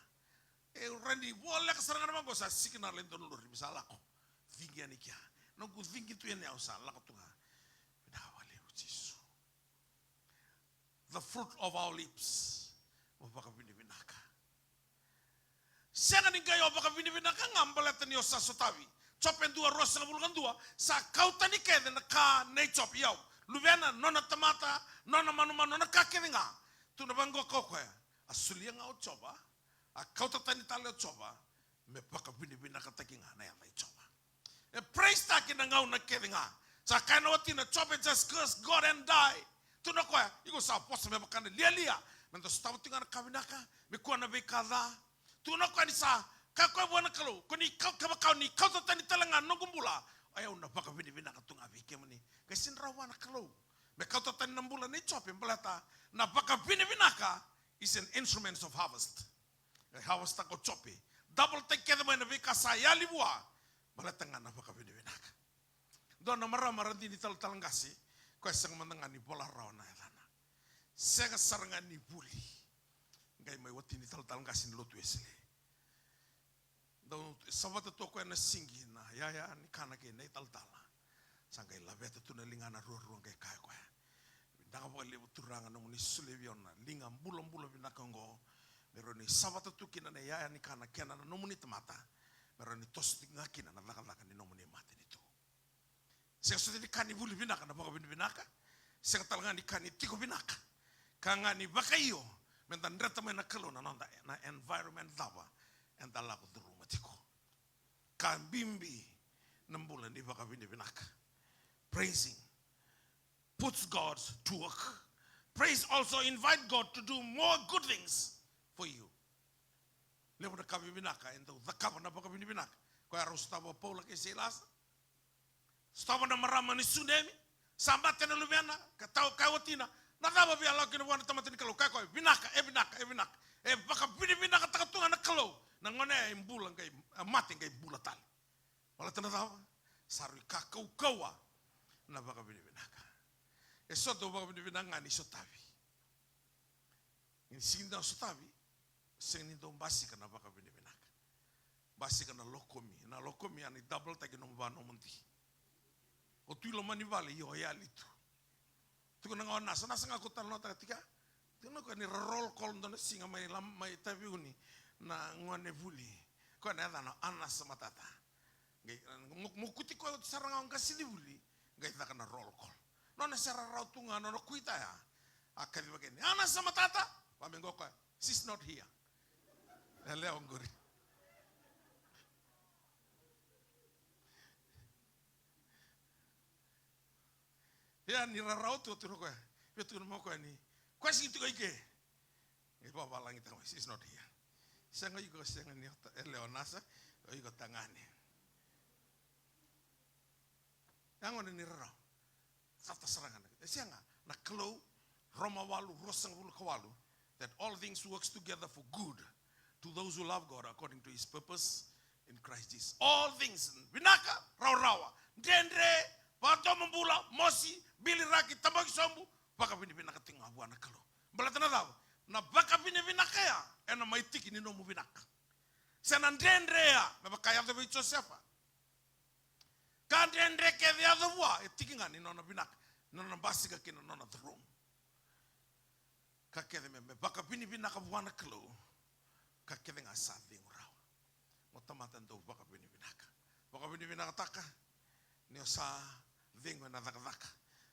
E, au rawa ni voleka sara ga na vaqo, sa signal e dua na lori, me sa lako. Ciqi yani kea. Noqu ciqi tu yani, au sa lako tu ga. Vinaka vakalevu Jisu. The fruit of our lips. Mo vakavinavinaka. Sega ni qai o vakavinavinaka ga baleta ni o sa sotavi. Jope dua, ruasagavulu ka dua, sa kau tani kece na ka nei Jope, io, luvena, nona tamata, nona manumanu, nona ka kece ga. Tukuna vaqo o koya, a solia ga o Jiova, a kauta tani tale o Jiova, me vakavinavinakataki ga na yaca i Jiova. E praise-taki na gauna kece ga. Sa kaya na watina, Jope just curse God and die. Tukuna o koya, iko sa vosa me vaka na lialia. Me da sotava tiko ga na ka vinaka, me kua na veika ca. Tukuna o koya ni sa kaya o koya vua na Kalou, ko ni kau, kevaka o ni kauta tani tale ga na noqu bula, o yau na vakavinavinaka tu ga vei kemuni. Qai sega ni rawa vua na Kalou me kauta tani na bula nei Jope, baleta na vakavinavinaka is an instrument of harvest. E harvest-taka o Jope. Double-taki kece mai na veika sa yali vua. Baleta ga na vakavinavinaka. Dua na marama radini talatala qase, koya sega mada ga ni vola rawa na yacana. Sega sara ga ni vuli. Qai mai wati ni talatala qase ni lotu Wesele. Dau savata tu o koya na sigi na yaya ni kana kei na italatala. Sa qai laveta tu na ligana ruarua qai kaya o koya, vinaka vakalevu Turaga nomuni solia vei au na liga bulabula vinaka oqo, me rawa ni savata tu kina na yaya ni kana kei na nomuni tamata, me rawa ni toso tiko ga kina na cakacaka ni nomuni matanitu. Sega soti ni ka ni vuli vinaka na vakavinavinaka. Sega tale ga ni ka ni tiko vinaka. Ka ga ni vakaio, me da dreta mai na Kalou na noda, na environment cava eda lako curuma tiko. Ka bibi na bula ni vakavinavinaka. Praising puts God to work. Praise also invite God to do more good things for you. Levu na ka vivinaka e dau cakava na vakavinavinaka. Koya rau sotava o Paula kei Sailasa. Sotava na marama ni Sunemi, sa mate na luvena, ka tau, kaya o watina, na cava via lako kina vua na tamata ni Kalou? Kaya o koya, vinaka, e vinaka, e vinaka. E vakavinavinakataka tu ga na Kalou na gone ya e bula qai, e mate qai bula tale. Baleta na cava? Sa rui ka kaukauwa na vakavinavinaka. E so dau vakavinavinaka ga ni sotavi. Ni sega ni dau sotavi, sega ni dau basika na vakavinavinaka. Basika na lokomi, na lokomi a ni double-taki nomu va nomudi. O tu i loma ni vale, io, e yali tu. Tukuna ga o Nasa, Nasa ga ko talanoataka tiko ya. Tukuna o koya ni ra roll call dua na siga mai la, mai Taveuni na gone vuli. Koya na yacana o Anasa Matata. Qai mo, mokuti koya oti sara ga o qasenivuli, qai caka na roll call. Nona se rarawa tu ga nona kuita ya. A kacivaki yani, Anasa Matata. Vaka me qo o koya, she's not here. E lewa qori. Ia ni rarawa tu, tukuna o koya, via tukuna mai o koya ni, koya sega ni tiko i ke. Qai vavalagi tale mai, she's not here. Sega, iko sega ni ota, e lewa Nasa, o iko tagane. Ya gona ni rarawa. Cata sara ga na, e sega, na Kalou Roma walu, ruasagavulu ka walu, that all things works together for good to those who love God according to his purpose in Christ Jesus. All things, vinaka, rawarawa, dredre, vakadomobula, mosi, biliraki, tabaki sobu, vakavinavinaka tiko ga vua na Kalou. Baleta na cava? Na vakavinavinaka ya ena mai tiki ni nomu vinaka. Se na dredre ya, me vaka yaco vei Josefa. Ka dredre kece yaco vua, e tiki ga ni nona vinaka, ni nona basika kina nona curuma. Ka kece me, me vakavinavinaka vua na Kalou, ka kece ga sa cegu rawa. Mo tamata dau vakavinavinaka. Vakavinavinakataka ni o sa cegu ena cakacaka.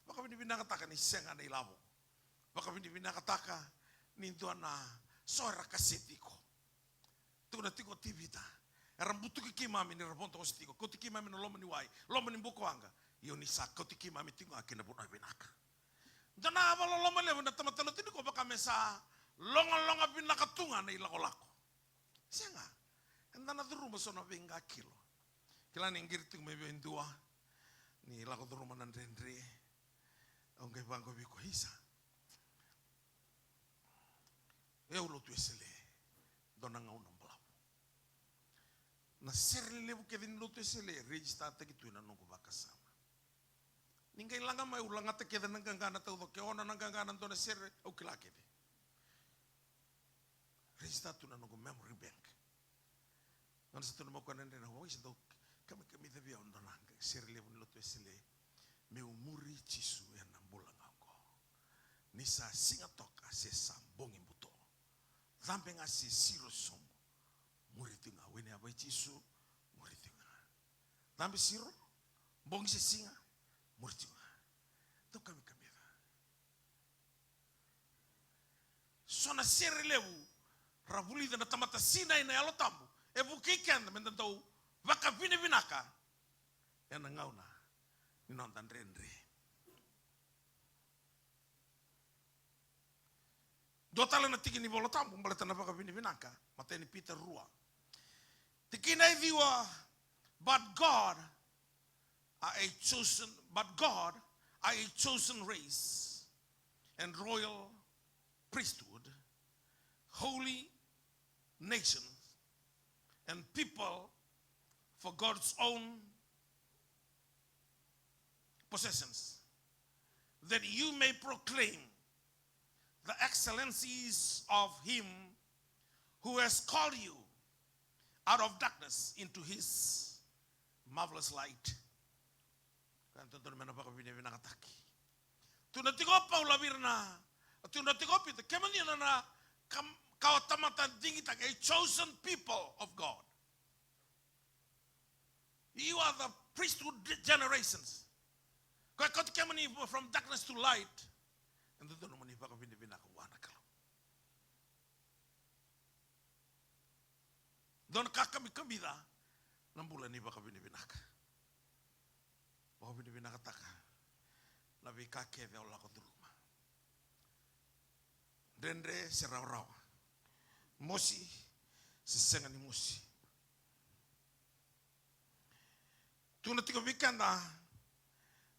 Vakavinavinakataka ni sega na ilavo. Vakavinavinakataka ni dua na so era kaseti iko. Tukuna tiko o Tevita, era butuki keimami ni ra vodo ose tiko, kauti keimami na loma ni wai, loma ni bukawaqa. Ia o ni sa kauti keimami tiko ga ki na vanua vinaka. Dua na vakaloloma levu na tamata lotu nikua, vaka me sa logaloga vinaka tu ga na ilakolako. Sega, eda na curuma so na veiqakilo. Kila ni qiri tiko mai vei dua ni lako curuma na dredre. Au qai vaqo vei iko, isa. E, au lotu Wesele, dua na gauna balavu. Na sere lelevu kece ni lotu Wesele e register-taki tu ena noqu vakasama. Ni qai laga mai, au lagata kece na qaqa na taucoko, ke ono na qaqa na dua na sere, au kila kece. Register tu na noqu memory bank. Gauna sa tukuna mai o koya na dredre, au sa dau kamikamica vei au, dua na sere levu ni lotu Wesele, meu muri Jisu ena bula ga oqo. Ni sa siga toka se sa bogi buto, cabe ga se siro sobu, muri tiko ga. Wai ni yava i Jisu, muri tiko ga. Cabe, siro, bogi se siga, muri tiko ga. Dau kamikamica. So na sere levu ra vulica na tamata sinai na Yalo Tabu, e vukei keda meda dau vakavinavinaka ena gauna ni noda dredre. Dua tale na tiki ni Vola Tabu baleta na vakavinavinaka, matai ni Pita rua, tikina e ciwa, but God are a chosen, but God are a chosen race and royal priesthood, holy nation and people for God's own possessions, that you may proclaim the excellencies of him who has called you out of darkness into his marvelous light. Ka dodonu me na vakavinavinakataki. Tukuna tiko o Paula vei ira na, tukuna tiko o Pita, kemuni na, na kam-, kawa tamata digitaki, a chosen people of God. You are the priesthood generations. Koya e kauti kemuni from darkness to light. E dodonu mo ni vakavinavinaka vua na Kalou. Dua na ka kamikamica na bula ni vakavinavinaka. Vakavinavinakataka na veika kece o lako curuma. Dredre se rawarawa. Mosi se sega ni mosi. Tukuna tiko vei keda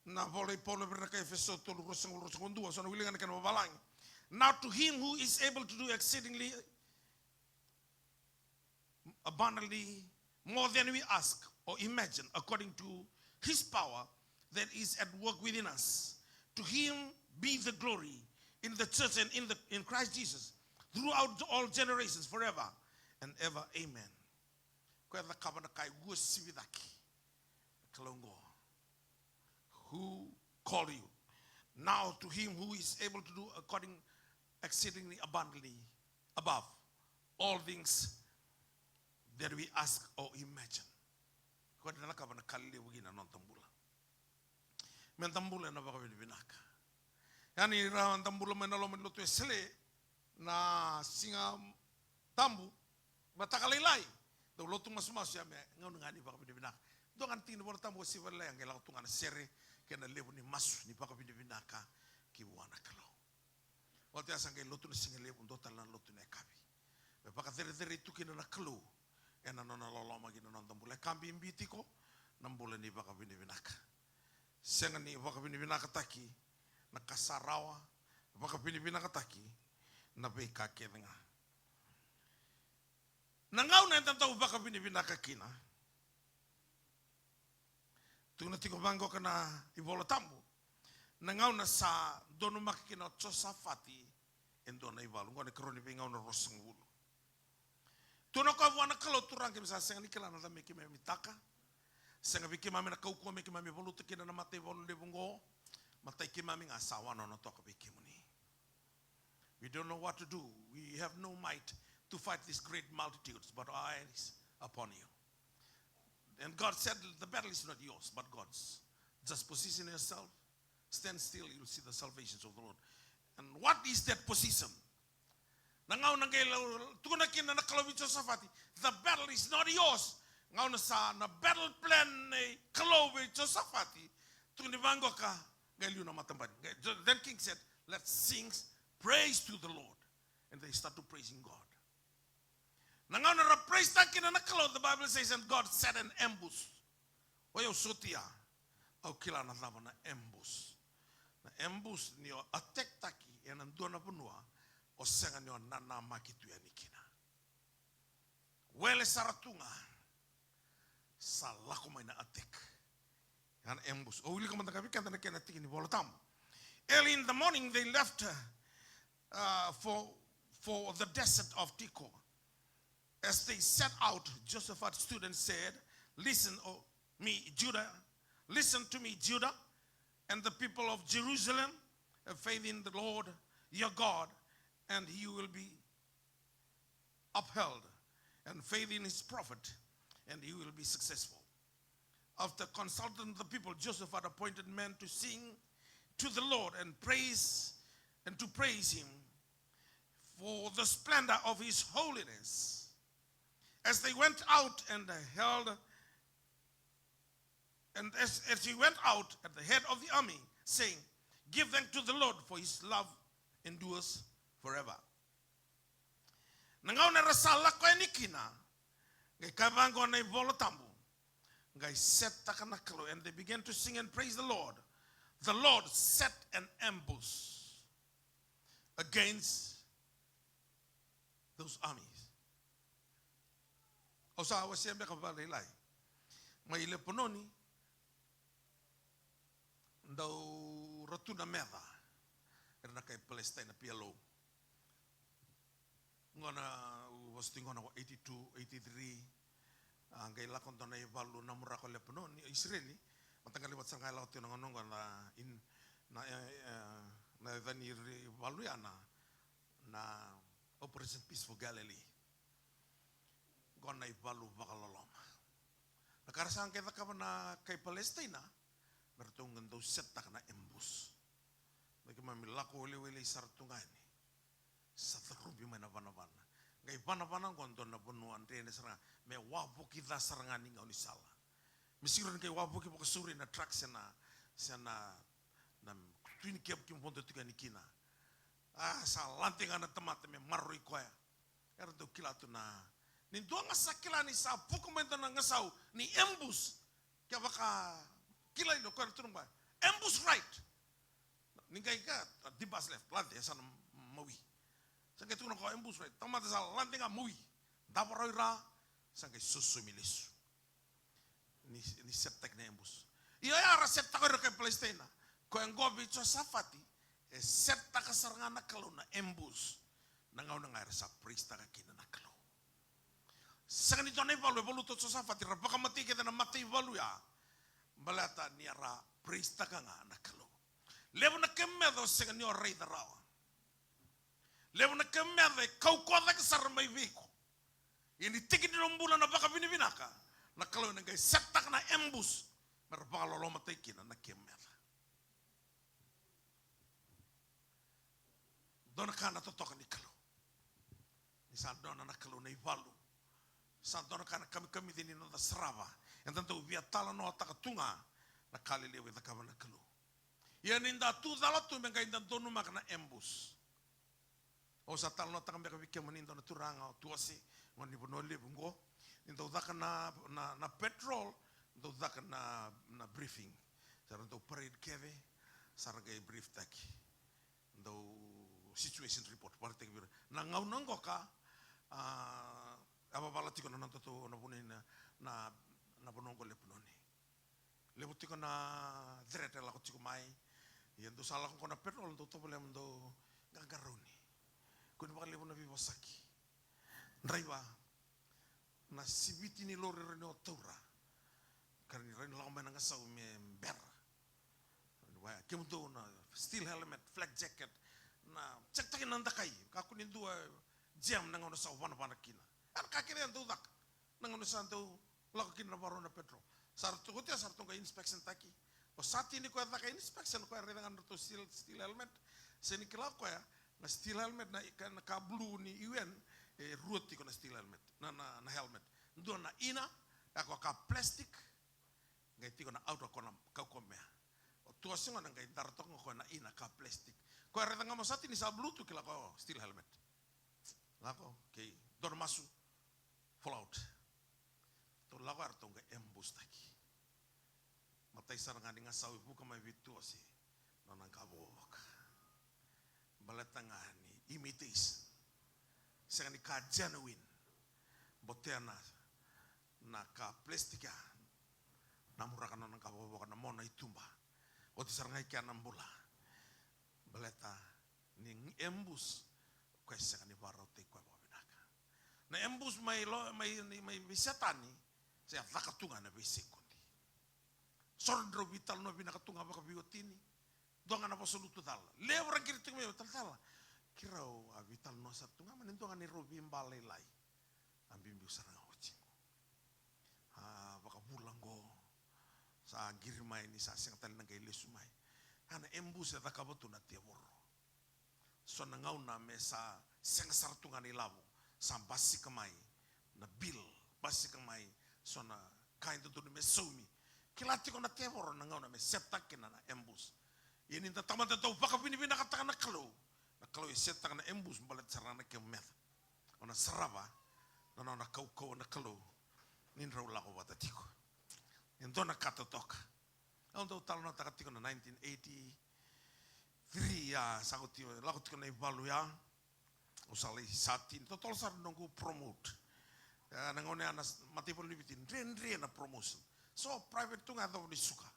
na vola i Paula vei ira na kai Efeso tolu, ruasagavulu, ruasagavulu ka dua, so na wili ga na kena vavalagi. Now to him who is able to do exceedingly abundantly more than we ask or imagine, according to his power that is at work within us. To him be the glory in the church and in the, in Christ Jesus, throughout all generations, forever and ever. Amen. Koya e cakava na ka e uasivi cake na Kalou oqo. Who called you? Now to him who is able to do according, exceedingly abundantly above all things that we ask or imagine. Koya eda cakava na ka lelevu kina na noda bula. Meda bula ena vakavinavinaka. Ia ni ra da bula mai na loma ni lotu Wesele, na Siga Tabu, Mataka Lailai, dau lotu masumasu, ia me gauna ga ni vakavinavinaka. Dua ga na tiki ni Vola Tabu, Siga Lailai, a qai lako tu ga na sere kei na levu ni masu ni vakavinavinaka ki vua na Kalou. Oti ya sa qai lotu na siga levu, dua tale na lotu na yakavi. Me vakacerecerei tu kina na Kalou ena nona loloma ki na noda bula. E ka bibi tiko na bula ni vakavinavinaka. Sega ni vakavinavinakataki na ka sa rawa, Vakavinavinakataki na veika kece ga. Na gauna eda dau vakavinavinaka kina, tukuna tiko vaqo ka na iVola Tabu, na gauna sa donumaka kina o Josafati e dua na ivalu. Oqo na ikarua ni Veigauna ruasagavulu. Tukuna o koya vua na Kalou, Turaga, keimami sa sega ni kila na cava me keimami taka. Sega vei keimami na kaukauwa me keimami valuta kina na mataivalu levu oqo. Matai keimami ga sa wanono toka vei kemuni. We don't know what to do. We have no might to fight these great multitudes, but our eye is upon you. And God said, the battle is not yours, but God's. Just position yourself, stand still, you'll see the salvations of the Lord. And what is that position? Na gauna qai tukuna kina na Kalou vei Josafati, the battle is not yours. Gauna sa na battle plan nei Kalou vei Josafati, tukuni vaqo ka qai liu na matabani. Then king said, let's sing praise to the Lord. And they start to praising God. Na gauna ra praise taka kina na Kalou, the Bible says, and God set an ambush. O yau sotia, au kila na cava na ambush. Na ambush ni o attack taki ena dua na vanua o sega ni o nanamaki tu yani kina. Wele sara tu ga, sa lako mai na attack. An ambush. O wilika mada ga vei keda na kena tiki ni Vola Tabu. Early in the morning they left uh, for, for the desert of Tekoa. As they set out, Jehoshaphat stood and said, listen, O me, Judah, listen to me, Judah, and the people of Jerusalem, have faith in the Lord your God, and he will be upheld, and faith in his prophet, and he will be successful. After consulting the people, Jehoshaphat appointed men to sing to the Lord and praise and to praise him for the splendor of his holiness. As they went out and held and as, as he went out at the head of the army, saying, give thanks to the Lord, for his love endures forever. Na gauna era sa lako yani kina, qai kaya vaqo na iVola Tabu, qai set taka na Kalou, and they began to sing and praise the Lord. The Lord set an ambush against those armies. Au sa wasea beka vakalailai. Mai Lepanoni, dau ra tu na meca era na kai Palestina, P L O. Gona, au vosa tiko gona ko eighty-two, eighty-three. A qai lako dua na ivalu na murako Lepanoni, Isireli. Mataqali vata sara ga e lako tiko na gauna oqo na in, na, e, e, na yaca ni ivalu ya na, na Operation Peaceful Galilee. Qo na ivalu vakaloloma. Na ka ra sa qai cakava na kai Palestina, me ratou qai dau set taka na ambush. Me keimami lako welewele sara tu ga yani. Sa carubi mai na vanavana. Qai vanavana qo dua na vanua drene sara ga. Me wavoki ca sara ga ni gaunisala. Me siro ni qai wavoki vakasauri na truck se na, se na, na Twin Cab keimami vodo tiko yani kina. A, sa lade ga na tamata me maroroi koya. Era dau kila tu na, ni dua ga sa kila ni sa vuka mai dua na gasau ni ambush. Kevaka kilai lo koya na turaga, ambush right. Ni qai ka, a, dibas left, lade, sa na mawi. Sa qai tukuna ko ambush right. Tamata sa lade ga mawi. Davo rawa i ra, sa qai sosomi lesu. Ni, ni set taki na ambush. Io, ya ra set taka ira kai Palestina. Koya qo vei Josafati, e set taka sara ga na Kalou na ambush. Na gauna ga era sa praise taka kina na Kalou. Sega ni dua na ivalu e valuta o Josafati, ra vakamatei kece na mataivalu ya. Baleta ni ra praise taka ga na Kalou. Levu na kemu meca o sega ni o raica rawa. Levu na kemu meca e kaukauwa cake sara mai vei iko. Ia ni tiki ni nomu bula na vakavinavinaka, na Kalou ena qai set taka na ambush me ra vakalolomataki kina na kemu meca. Dua na ka na totoka ni Kalou. Ni sa dua na Kalou na ivalu. Sa dua na ka na kamikamica ni noda sarava. Eda dau via talanoataka tu ga na ka lelevu e cakava na Kalou. Ia ni da tu cala tu me qai da donumaka na ambush. Au sa talanoataka beka vei kemuni dua na turaga o Tuase, gone ni Vanua Levu qo. Ni dau caka na, na, na patrol, dau caka na, na briefing. Sa ra dau parade kece, sa ra qai brief taki. Dau situation report, vakaraitaki vei ira. Na gauna qoka, a, a vavala tiko na nodatou, na vunei na, na, na vanua qo Lepanoni. Levu tiko na threat e lako tiko mai. Ia dou sa lako qo na patrol, dou tovolea mo dou qaqarauni. Kua ni vakalevu na veivosaki. Draiva, na siviti ni lori rawa ni o taura. Ka ni rawa ni lako mai na gasau me bera. Kemudou na steel helmet, flak jacket, na check taki na dakai. Kakua ni dua jam na gauna sa vanavana kina. A na ka kece e dau caka. Na gauna sa dau lako kina na varau na patrol. Sa ratou, oti ya sa ratou qai inspection taki. O Satini koya caka inspection, koya raica ga na ratou steel, steel helmet. Se ni kila o koya, na steel helmet, na, na ka blue ni U N, e rua tiko na steel helmet, na, na, na helmet. Dua na inner, ya ko ka plastic, qai tiko na outer ko na kaukamea. O tua se gona qai dara toka ga o koya na inner ka plastic. Koya raica ga mo Satini sa blue tu, kila ko steel helmet. Lako, okay. Dua na masu. Fall out. Ratou lako ya, ratou qai ambush taki. Matai sara ga ni gasau e vuka mai vei Tuasi, nona qavovoka. Baleta ga ni imitation. Sega ni ka genuine. Botea na, na ka plastic ya. Namuraka nona qavovoka, na mona i tuba. Oti sara ga i kea na bula. Baleta ni ambush, o koya e sega ni vakarautaki koya vakavinaka. Na ambush mai lo, mai, ni, mai vei Setani, sa caka tu ga na veisekodi. So drau veitalanoa vinaka tu ga vakaveiwatini. Dua ga na vosa lutu cala. Levu ra qiri tiko mai, talatala. Keirau a veitalanoa sara tu ga, mani dua ga neirau veibalailai. A biubiu sara ga oti qo. A vakavula qo. Sa qiri mai ni sa sega tale na qai lesu mai. A na ambush e cakava tu na tevoro. So na gauna me sa sega sara tu ga na ilavo, sa basika mai na bill, basika mai so na ka e dodonu me saumi. Kila tiko na tevoro na gauna me set taka kina na ambush. Ia ni da tamata dau vakavinavinakataka na Kalou, na Kalou e set taka na ambush baleta sara ga na kemu meca. O na sarava na nona kaukauwa na Kalou ni drau lako vata tiko. E dua na ka totoka. Au dau talanoataka tiko na nineteen eighty-three, a, sa ko tiko, lako tiko na ivalu ya. Au sa lai Satini, totolo sara noqu promote. E, na gauna ya na s-, mataivalu ni Viti, dredre na promotion. So private tu ga, yacova ni suka.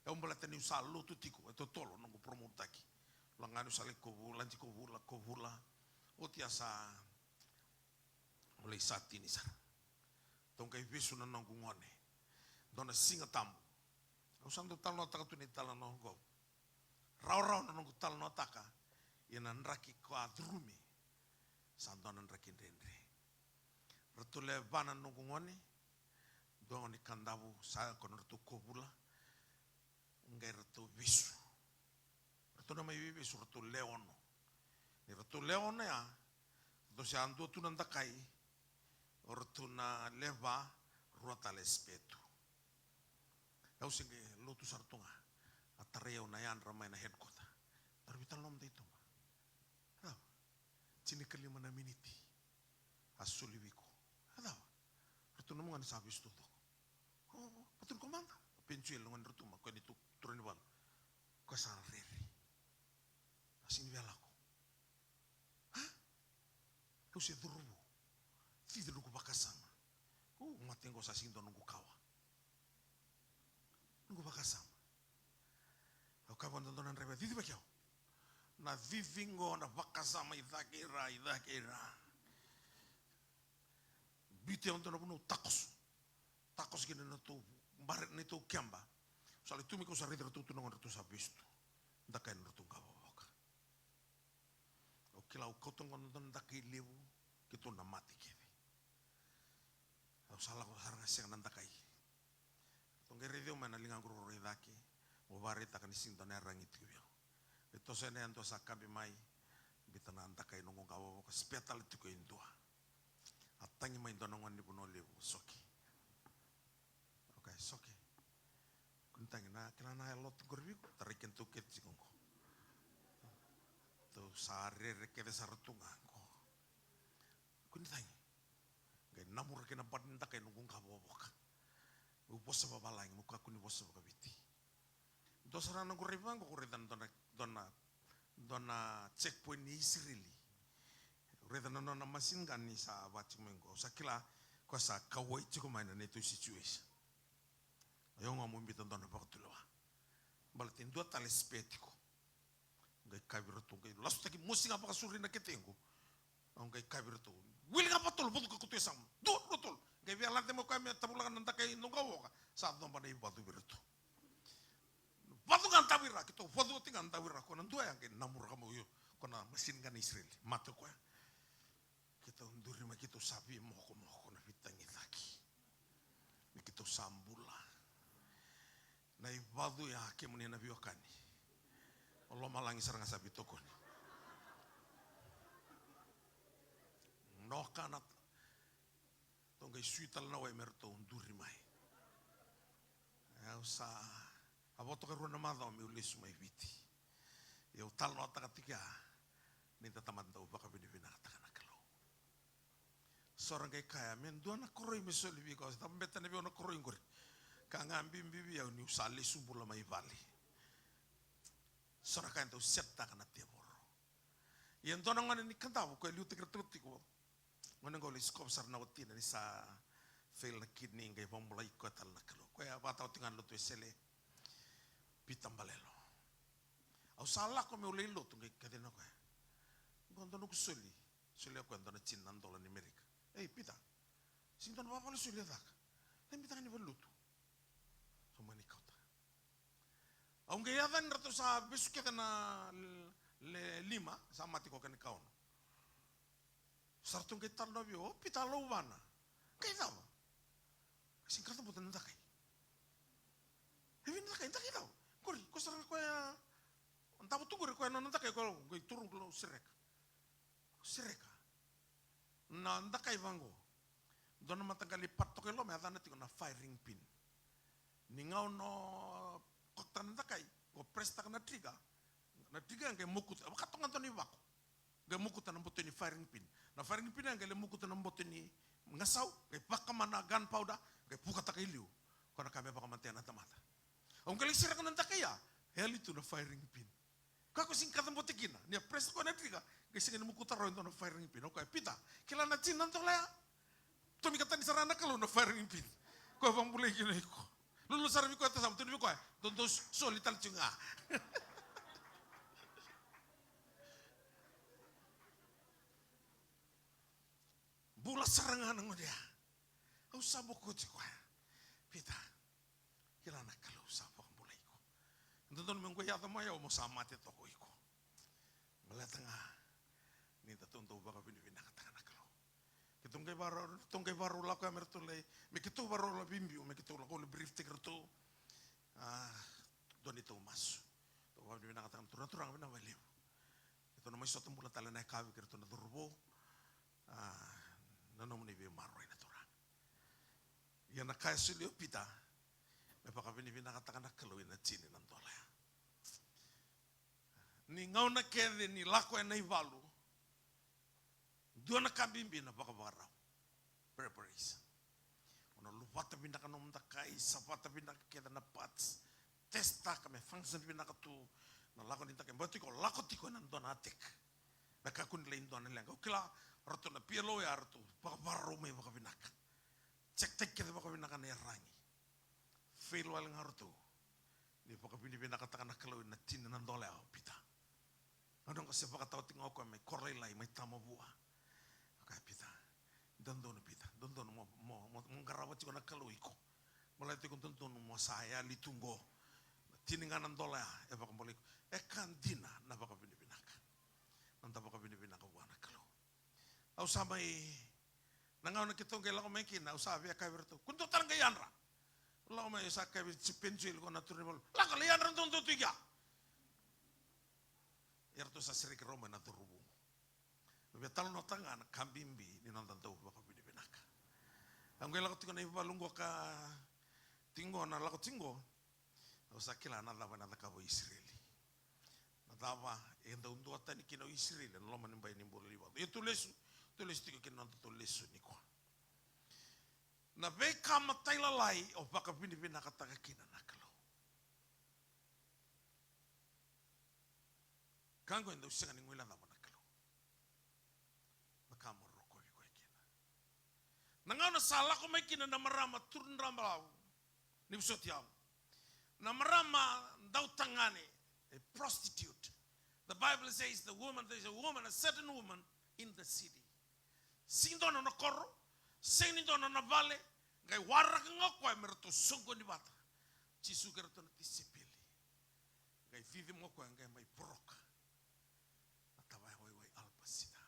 Au baleta niu sa lotu tiko, e totolo noqu promote taki. Lagani au sa lai Kovula, Ladi Kovula, Kovula. Oti ya sa, au lai Satini sara. Ratou qai vesu na noqu gone. Dua na Siga Tabu. Au sa dau talanoataka tu na italanoa qo. Rawarawa na noqu talanoataka, ia na draki ka a curumi sa dua na draki dredre. Ratou lewa na noqu gone, dua gone Kadavu, sa yako na nodratou Kovula, qai ratou vesu. Ratou na mai veivesu, ratou le ono. Ni ratou le ono ya, ratou se a dua tu na dakai, o ratou na lewe va, rua tale spare tu. Au se qai lotu sara tu ga. A tarai au na yadra mai na headquarter. Daru veitalanoa mada i tuba. Cava? Tinikalima na miniti. A soli vei iko. A cava? Ratou nomu gone sa vesu taucoko. O, o, ratou ni komada. Peniseli na gone ratou ma, koya ni tu, turaga ni valu. Koya sa rere. A sega ni via lako. A? Au se cauravou. Cici noqu vakasama. U, mate qo sa sega ni dua noqu kawa. Noqu vakasama. Au kaya vua dodonu na draiva, cici vaki au. Na cici qo na vakasama i cake i ra, i cake i ra. Biuti au dua na vanua au takoso. Takoso kina na neitou bare, neitou keba. Au sa lai tu mai kau sa raici ratou tu na gone ratou sa vesu tu. Dakai na nodratou qavokavoka. Au kila au kauta qo na dua na dakai levu, keitou na mate kece. Au sa lako sara ga sega na dakai. Ratou qai raici au mai na ligaqu ruarua i cake, au vakaraitaka ni sega ni dua na iyaragi tiko vei au. Qai toso yani e dua sa kabi mai, biuta na dakai noqu qavokavoka, spare tale tiko e dua. A tagi mai dua na gone ni Vanua Levu, Soke. Okay, Soke. Kua ni tagi, na kena na yalo tu qori vei iko, tarai kedatou kece tiko qo. Tou sa rere kece sara tu ga qo. Kua ni tagi. Qai namura kina bati ni dakai noqu qavokavoka. Meu vosa vavalagi, meu kakua ni vosa vakaviti. Dua sara na noqu rai vaqo, ko raica na dua na, dua na, dua na checkpoint ni Isireli. Raica na nona machine gun ni sa vati mai qo. Sa kila ko sa kauwai tiko mai na neitou situation. Io ga mo biuta dua na vakatulewa. Baleta e dua tale spare tiko. Qai kavi iratou, qai lasutaki mosi ga vakasauri na ketequ. Au qai kavi iratou. Wili ga vakatolu, vacu ka koto e samu. Dua, rua, tolu. Qai via lade mai koya me tavulaka na dakai noqu oka. Sa coba na ivacu vei iratou. Vacu ga davi ra, keitou vacu oti ga davi ra. Ko na dua ya qai namuraka mai io. Ko na machine gun na Isireli. Mate koya. Keitou duri mai, keitou sa via mokomoko na veitagicaki. Ni keitou sa bula. Na ivacu ya kemuni na veiwekani. O lomalagi sara ga sa veitokoni. Noka na tou qai sui tale na wai me ratou duri mai. Au sa a votoka rua na macawa meu lesu mai Viti. Au talanoataka tiko ya ni da tamata dau vakavinavinakataka na Kalou. So ra qai kaya me dua na koroi me soli vei iko, sa beta na vei au na koroi qori. Ka ga bibi vei au niu sa lesu bula mai vale. So ra kaya dau setaka na tevoro. Ia dua na gone ni Kadavu ko e liutaki ratou tiko. Gone qo lai sikova sara na watina ni sa fail na kidney qai vakabulai koya tale na Kalou. Koya vakatawa tiko ga na lotu e Sele. Pita Balelo. Au sa lako meu lai lotu qai kacina koya. Qo dua noqu soli. Solia koya dua na tini na dola ni Merika. Ei Pita. Sigi dua na vavalo soli e caka. Lai bita ga ni valotu. Sa mani kauta. Au qai yaca ni ratou sa vesu kece na le lima, sa mate ko kena kaono. Sa ratou qai talanoa vei au, o Pita lauvana. Qai cava? Sega ni kacabote na dakai. E vei na dakai, dakai cava? Qori, ko sara ga koya, davo tu qori koya nona dakai, ko qai turu qo sereka. Sereka. Na dakai vaqo. Dua na mataqali part toka i loma e yacana tiko na firing pin. Ni gauna o kokotaka na dakai, ko press taka na trigger. Na trigger qai mokuta, vaka toka dua na ivako. Qai mokuta na boto ni firing pin. Na firing pin qai lai mokuta na boto ni gasau, qai vakama na gunpowder, qai vukataka i liu. Ko na ka me vakamatea na tamata. Au qai lai sereka na dakai ya, e yali tu na firing pin. Koya ko sega ni kacabote kina, ni a press koya na trigger, qai sega ni mokuta rawa e dua na firing pin. O koya, Pita, kila na tini na dola ya? Tomika tani sara na Kalou na firing pin. Koya vakabulai kina iko. Lolo sara vei koya, tasamu, tukuna vei koya, dou dau soli tale tiko ga. Bula sara ga na gone ya. Au sa bokoci koya. Pita, kila na Kalou sa vakabulai iko. Dodonu me qai yaco mai au mo sa mate toka o iko. Baleta ga ni datou dau vakavinavinakataka na Kalou. Keitou qai varau, ratou qai varau lako ya me ratou lai, me keitou varau lako vei biu, me keitou lako lai brief taki ratou. A, dua neitou masu. Tou vakavinavinakataka na Turaga, Turaga vinaka vakalevu. Keitou na mai sota bula tale na yakavi kei ratou na cauravou. A, na nomuni veimaroroi na Turaga. Ia na ka e solia o Pita, me vakavinavinakataka na Kalou ena tini na dola ya. Ni gauna kece ni lako ena ivalu, dua na ka bibi na vakavakarau. Preparation. O na luvata vinaka nomu dakai, savata vinaka kece na parts, testaka me function vinaka tu na lako ni dakai. Baleta iko lako tiko ena dua na attack. Me kakua ni lai dua na leqa. Au kila, ratou na P L O ya ratou vakavakarau mai vakavinaka. Check taki kece vakavinaka na iyaragi. Fail wale ga o ratou. Ni vakavinavinakataka na Kalou ena tini na dola ya o Pita. Gauna qo se vakatawa tiko ga o koya mai Korolailai, mai Tamavua. O koya, Pita, dodonu Pita, dodonu mo, mo, mo, mo qarava tiko na Kalou iko. Baleta iko dodonu mo sa yali tu qo. Na tini ga na dola ya e vakabulai iko. E ka dina na vakavinavinaka. Noda vakavinavinaka vua na Kalou. Au sa mai, na gauna keitou qai lako mai kina, au sa via kaya vei iratou, kua ni dou tale qai yadra. Lako mai, au sa kaya vei Penjueli, ko na turaga ni valu, lako, lai yadra duadua tu i kea. Ia ratou sa sereki rau mai na cauravou. Au via talanoataka ga na ka bibi ni noda dau vakavinavinaka. Au qai lako tiko na ivalu qo ka tiko qo, na lako tiko qo. Au sa kila na cava ena cakava o Isireli. Na cava e dau duatani kina o Isireli ena loma ni bai ni bula ni vatu. Ia tou lesu, tou lesu tiko kina noda tou lesu nikua. Na veika matailalai o vakavinavinakataka kina na Kalou. Ka qo e dau sega ni guilecava na Kalou. Na ka mo rokovi koya kina. Na gauna sa lako mai kina na marama turadrabalavu ni vosoti au. Na marama dautagane, a prostitute. The Bible says the woman, there's a woman, a certain woman in the city. Sega ni dua na nona koro, sega ni dua na nona vale, qai waraka ga o koya me ratou soqoni vata. Jisu kei ratou na tisaipeli. Qai cici mai o koya, qai mai voroka na tavaya waiwai alapasita.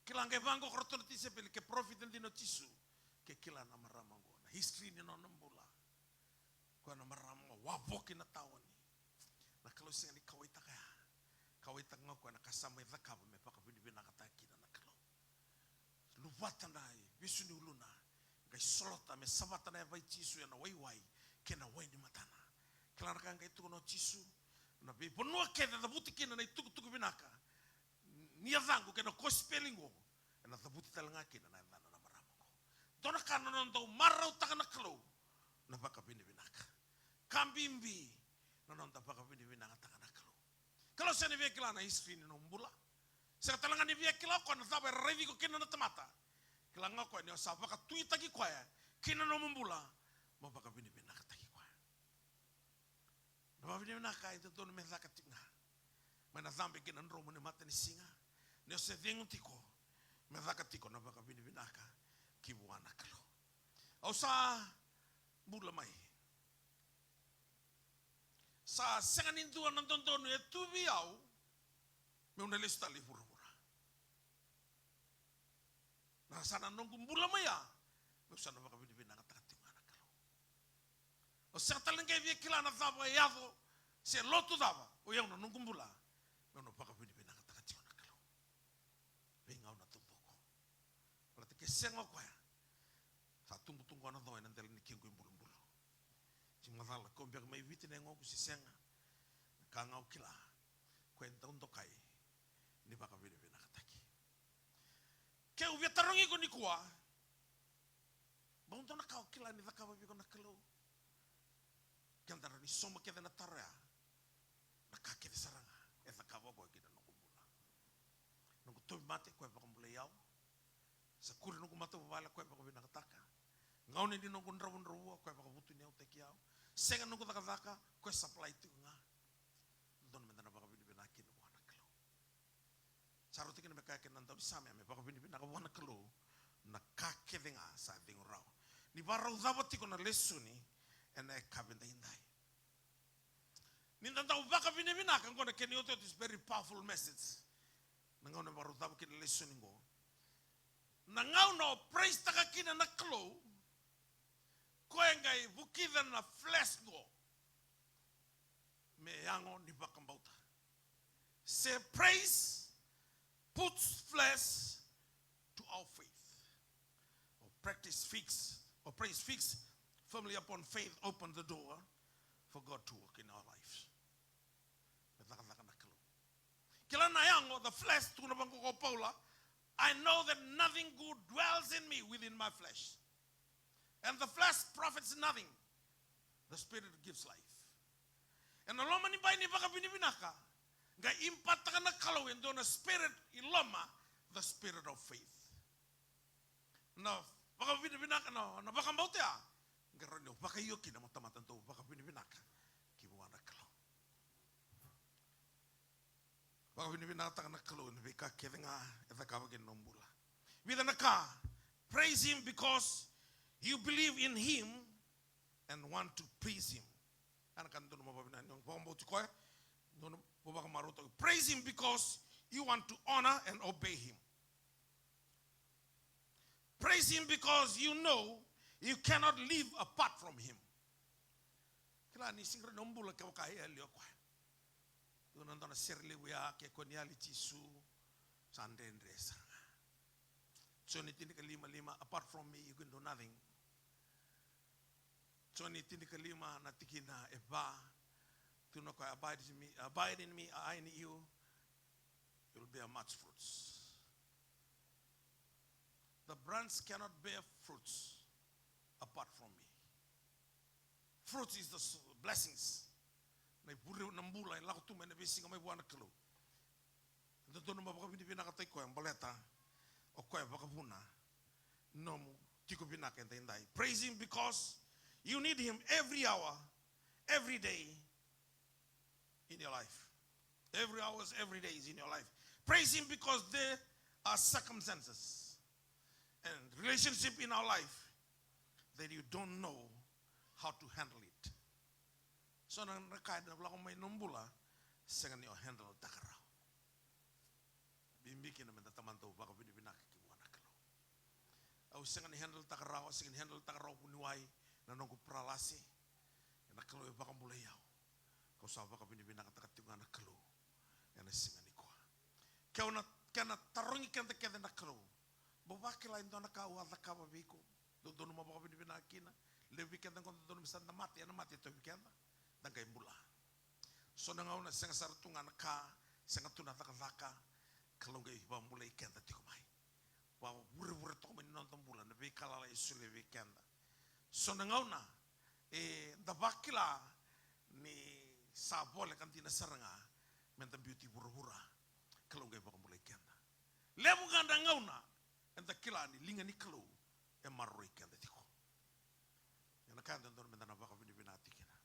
Kila qai vaqo ko ratou na tisaipeli, ke parofita dina o Jisu, ke kila na marama oqo, na history ni nona bula. Koya na marama wavoki na taoni. Na Kalou sega ni kauwaitaka ya. Kauwaitaka ga o koya na ka sa mai cakava me vakavinavinakataka kina na Kalou. Luvata na ivesu ni uluna, qai solota me savata na yava i Jisu ena waiwai kei na wai ni matana. Kila na ka qai tukuna o Jisu, na veivanua kece e cavuti kina na itukutuku vinaka ni yacaqu kei na kosipeli qo, ena cavuti tale ga kina na yacana na marama qo. Dua na ka na nona dau marautaka na Kalou, na vakavinavinaka. Ka bibi na noda vakavinavinakataka na Kalou. Kalou sega ni via kila na history ni nomu bula. Sega tale ga ni via kila o koya na cava era raici iko kina na tamata. Kila ga o koya ni o sa vakatuitaki koya kina nomu bula, mo vakavinavinakataki koya. Na vakavinavinaka e dodonu me caka tiko ga. Mai na cabe ki na dromu ni matanisiga. Ni o se cegu tiko, me caka tiko na vakavinavinaka ki vua na Kalou. Au sa bula mai. Sa sega ni dua na dodonu e tu vei au meu na lesu tale i vuravura. Na sa na noqu bula mai ya, meu sa na vakavinavinakataka tiko ga na Kalou. Au sega tale ni qai via kila na cava e yaco se lotu cava, o yau na noqu bula, meu na vakavinavinakataka tiko na Kalou. Veigauna taucoko. Baleta ke sega o koya, sa tubu tu qo na co ena dela ni kequ ibulubulu. Sa macala kau beka mai Viti na yagoqu se sega. Na ka ga au kila, o koya e dau dokai ni vakavinavinakataki. Keu via tarogi iko nikua, bau dua na ka o kila ni cakava vei iko na Kalou? Keda rawa ni sauma kece na taro ya. Na ka kece sara ga e cakava o koya ki na noqu bula. Noqu tauvimate, o koya e vakabulai au. Sa kuri noqu matavuvale, o koya e vakavinakataka. Gauna ni noqu dravudravua, o koya e vakavutuniyautaki au. Sega noqu cakacaka, o koya e supply tiko ga. Dodonu meda na vakavinavinaka kina vua na Kalou. Sa rauta kina me kaya kina na daunisame, me vakavinavinaka vua na Kalou na ka kece ga sa cegu rawa. Ni vakarau cava tiko na lesoni ena yakavi daidai. Ni da dau vakavinavinaka, oqo na kena iotioti, is very powerful message. Na gauna e vakarau cava kina na lesoni oqo. Na gauna o praise taka kina na Kalou, koya e qai vukica na flesh qo me yago ni vakabauta. Se praise puts flesh to our faith. Or practice fix, or praise fix firmly upon faith, open the door for God to work in our lives. Me cakacaka na Kalou. Kila na yago, the flesh, tukuna vaqo ko Paula, I know that nothing good dwells in me, within my flesh. And the flesh profits nothing. The Spirit gives life. Ena loma ni bai ni vakavinavinaka, qai impataka na Kalou e dua na spirit i loma, the spirit of faith. Na vakavinavinaka, na, na vakabauta ya, qai rawa ni o vakaio kina mo tamata dau vakavinavinaka ki vua na Kalou. Vakavinavinakataka na Kalou ena veika kece ga e cakava kina nomu bula. Vica na ka, praise him because you believe in him and want to please him. Ena ka dodonu mo vakavinavinaka, vakabauti koya, dodonu mo vakamarautaki. Praise him because you want to honor and obey him. Praise him because you know you cannot live apart from him. Kila ni sega ni rawa ni o bula kevaka e yali o koya. Io, na dua na sere levu ya, ke ko ni yali Jisu, sa dredre sara ga. Joni tinikalima lima, apart from me, you can do nothing. Joni tinikalima na tikina e va, tukuna o koya, abide in me, abide in me, I in you, you'll bear much fruits. The branch cannot bear fruits apart from me. Fruits is the s-, blessings. Na ivure na bula e lako tu mai na veisiga mai vua na Kalou. E dodonu mo vakavinavinakataki koya baleta o koya e vakavuna nomu tiko vinaka edaidai. Praise him because you need him every hour, every day in your life. Every hours, every days in your life. Praise him because there are circumstances and relationship in our life that you don't know how to handle it. So na, na ka ena lako mai na bula, sega ni o handle taka rawa. Bibi kina meda tamata dau vakavinavinaka ki vua na Kalou. Au sega ni handle taka rawa, sega ni handle taka rawa vuniwai na noqu paralasi. Na Kalou e vakabulai au. Kau sa vakavinavinakataka tiko ga na Kalou ena siga nikua. Keu na, kena tarogi keda kece na Kalou. Bau vakila e dua na ka au a cakava vei iko. Dodonu mo vakavinavinaka kina. Levu vei keda qo dodonu me sa da mate, ena mate e tauvi keda. Da qai bula. So na gauna sega sara tu ga na ka, sega tu na cakacaka, Kalou qai vakabulai keda tiko mai. Vavurevure toka mai ni noda bula na veika lalai e solia vei keda. So na gauna eda vakila ni sa voleka dina sara ga meda biuti vuravura, Kalou qai vakabulai keda. Levu ga na gauna eda kila ni liga ni Kalou e maroroi keda tiko. Ia na ka e dodonu meda na vakavinavinaka tiko kina.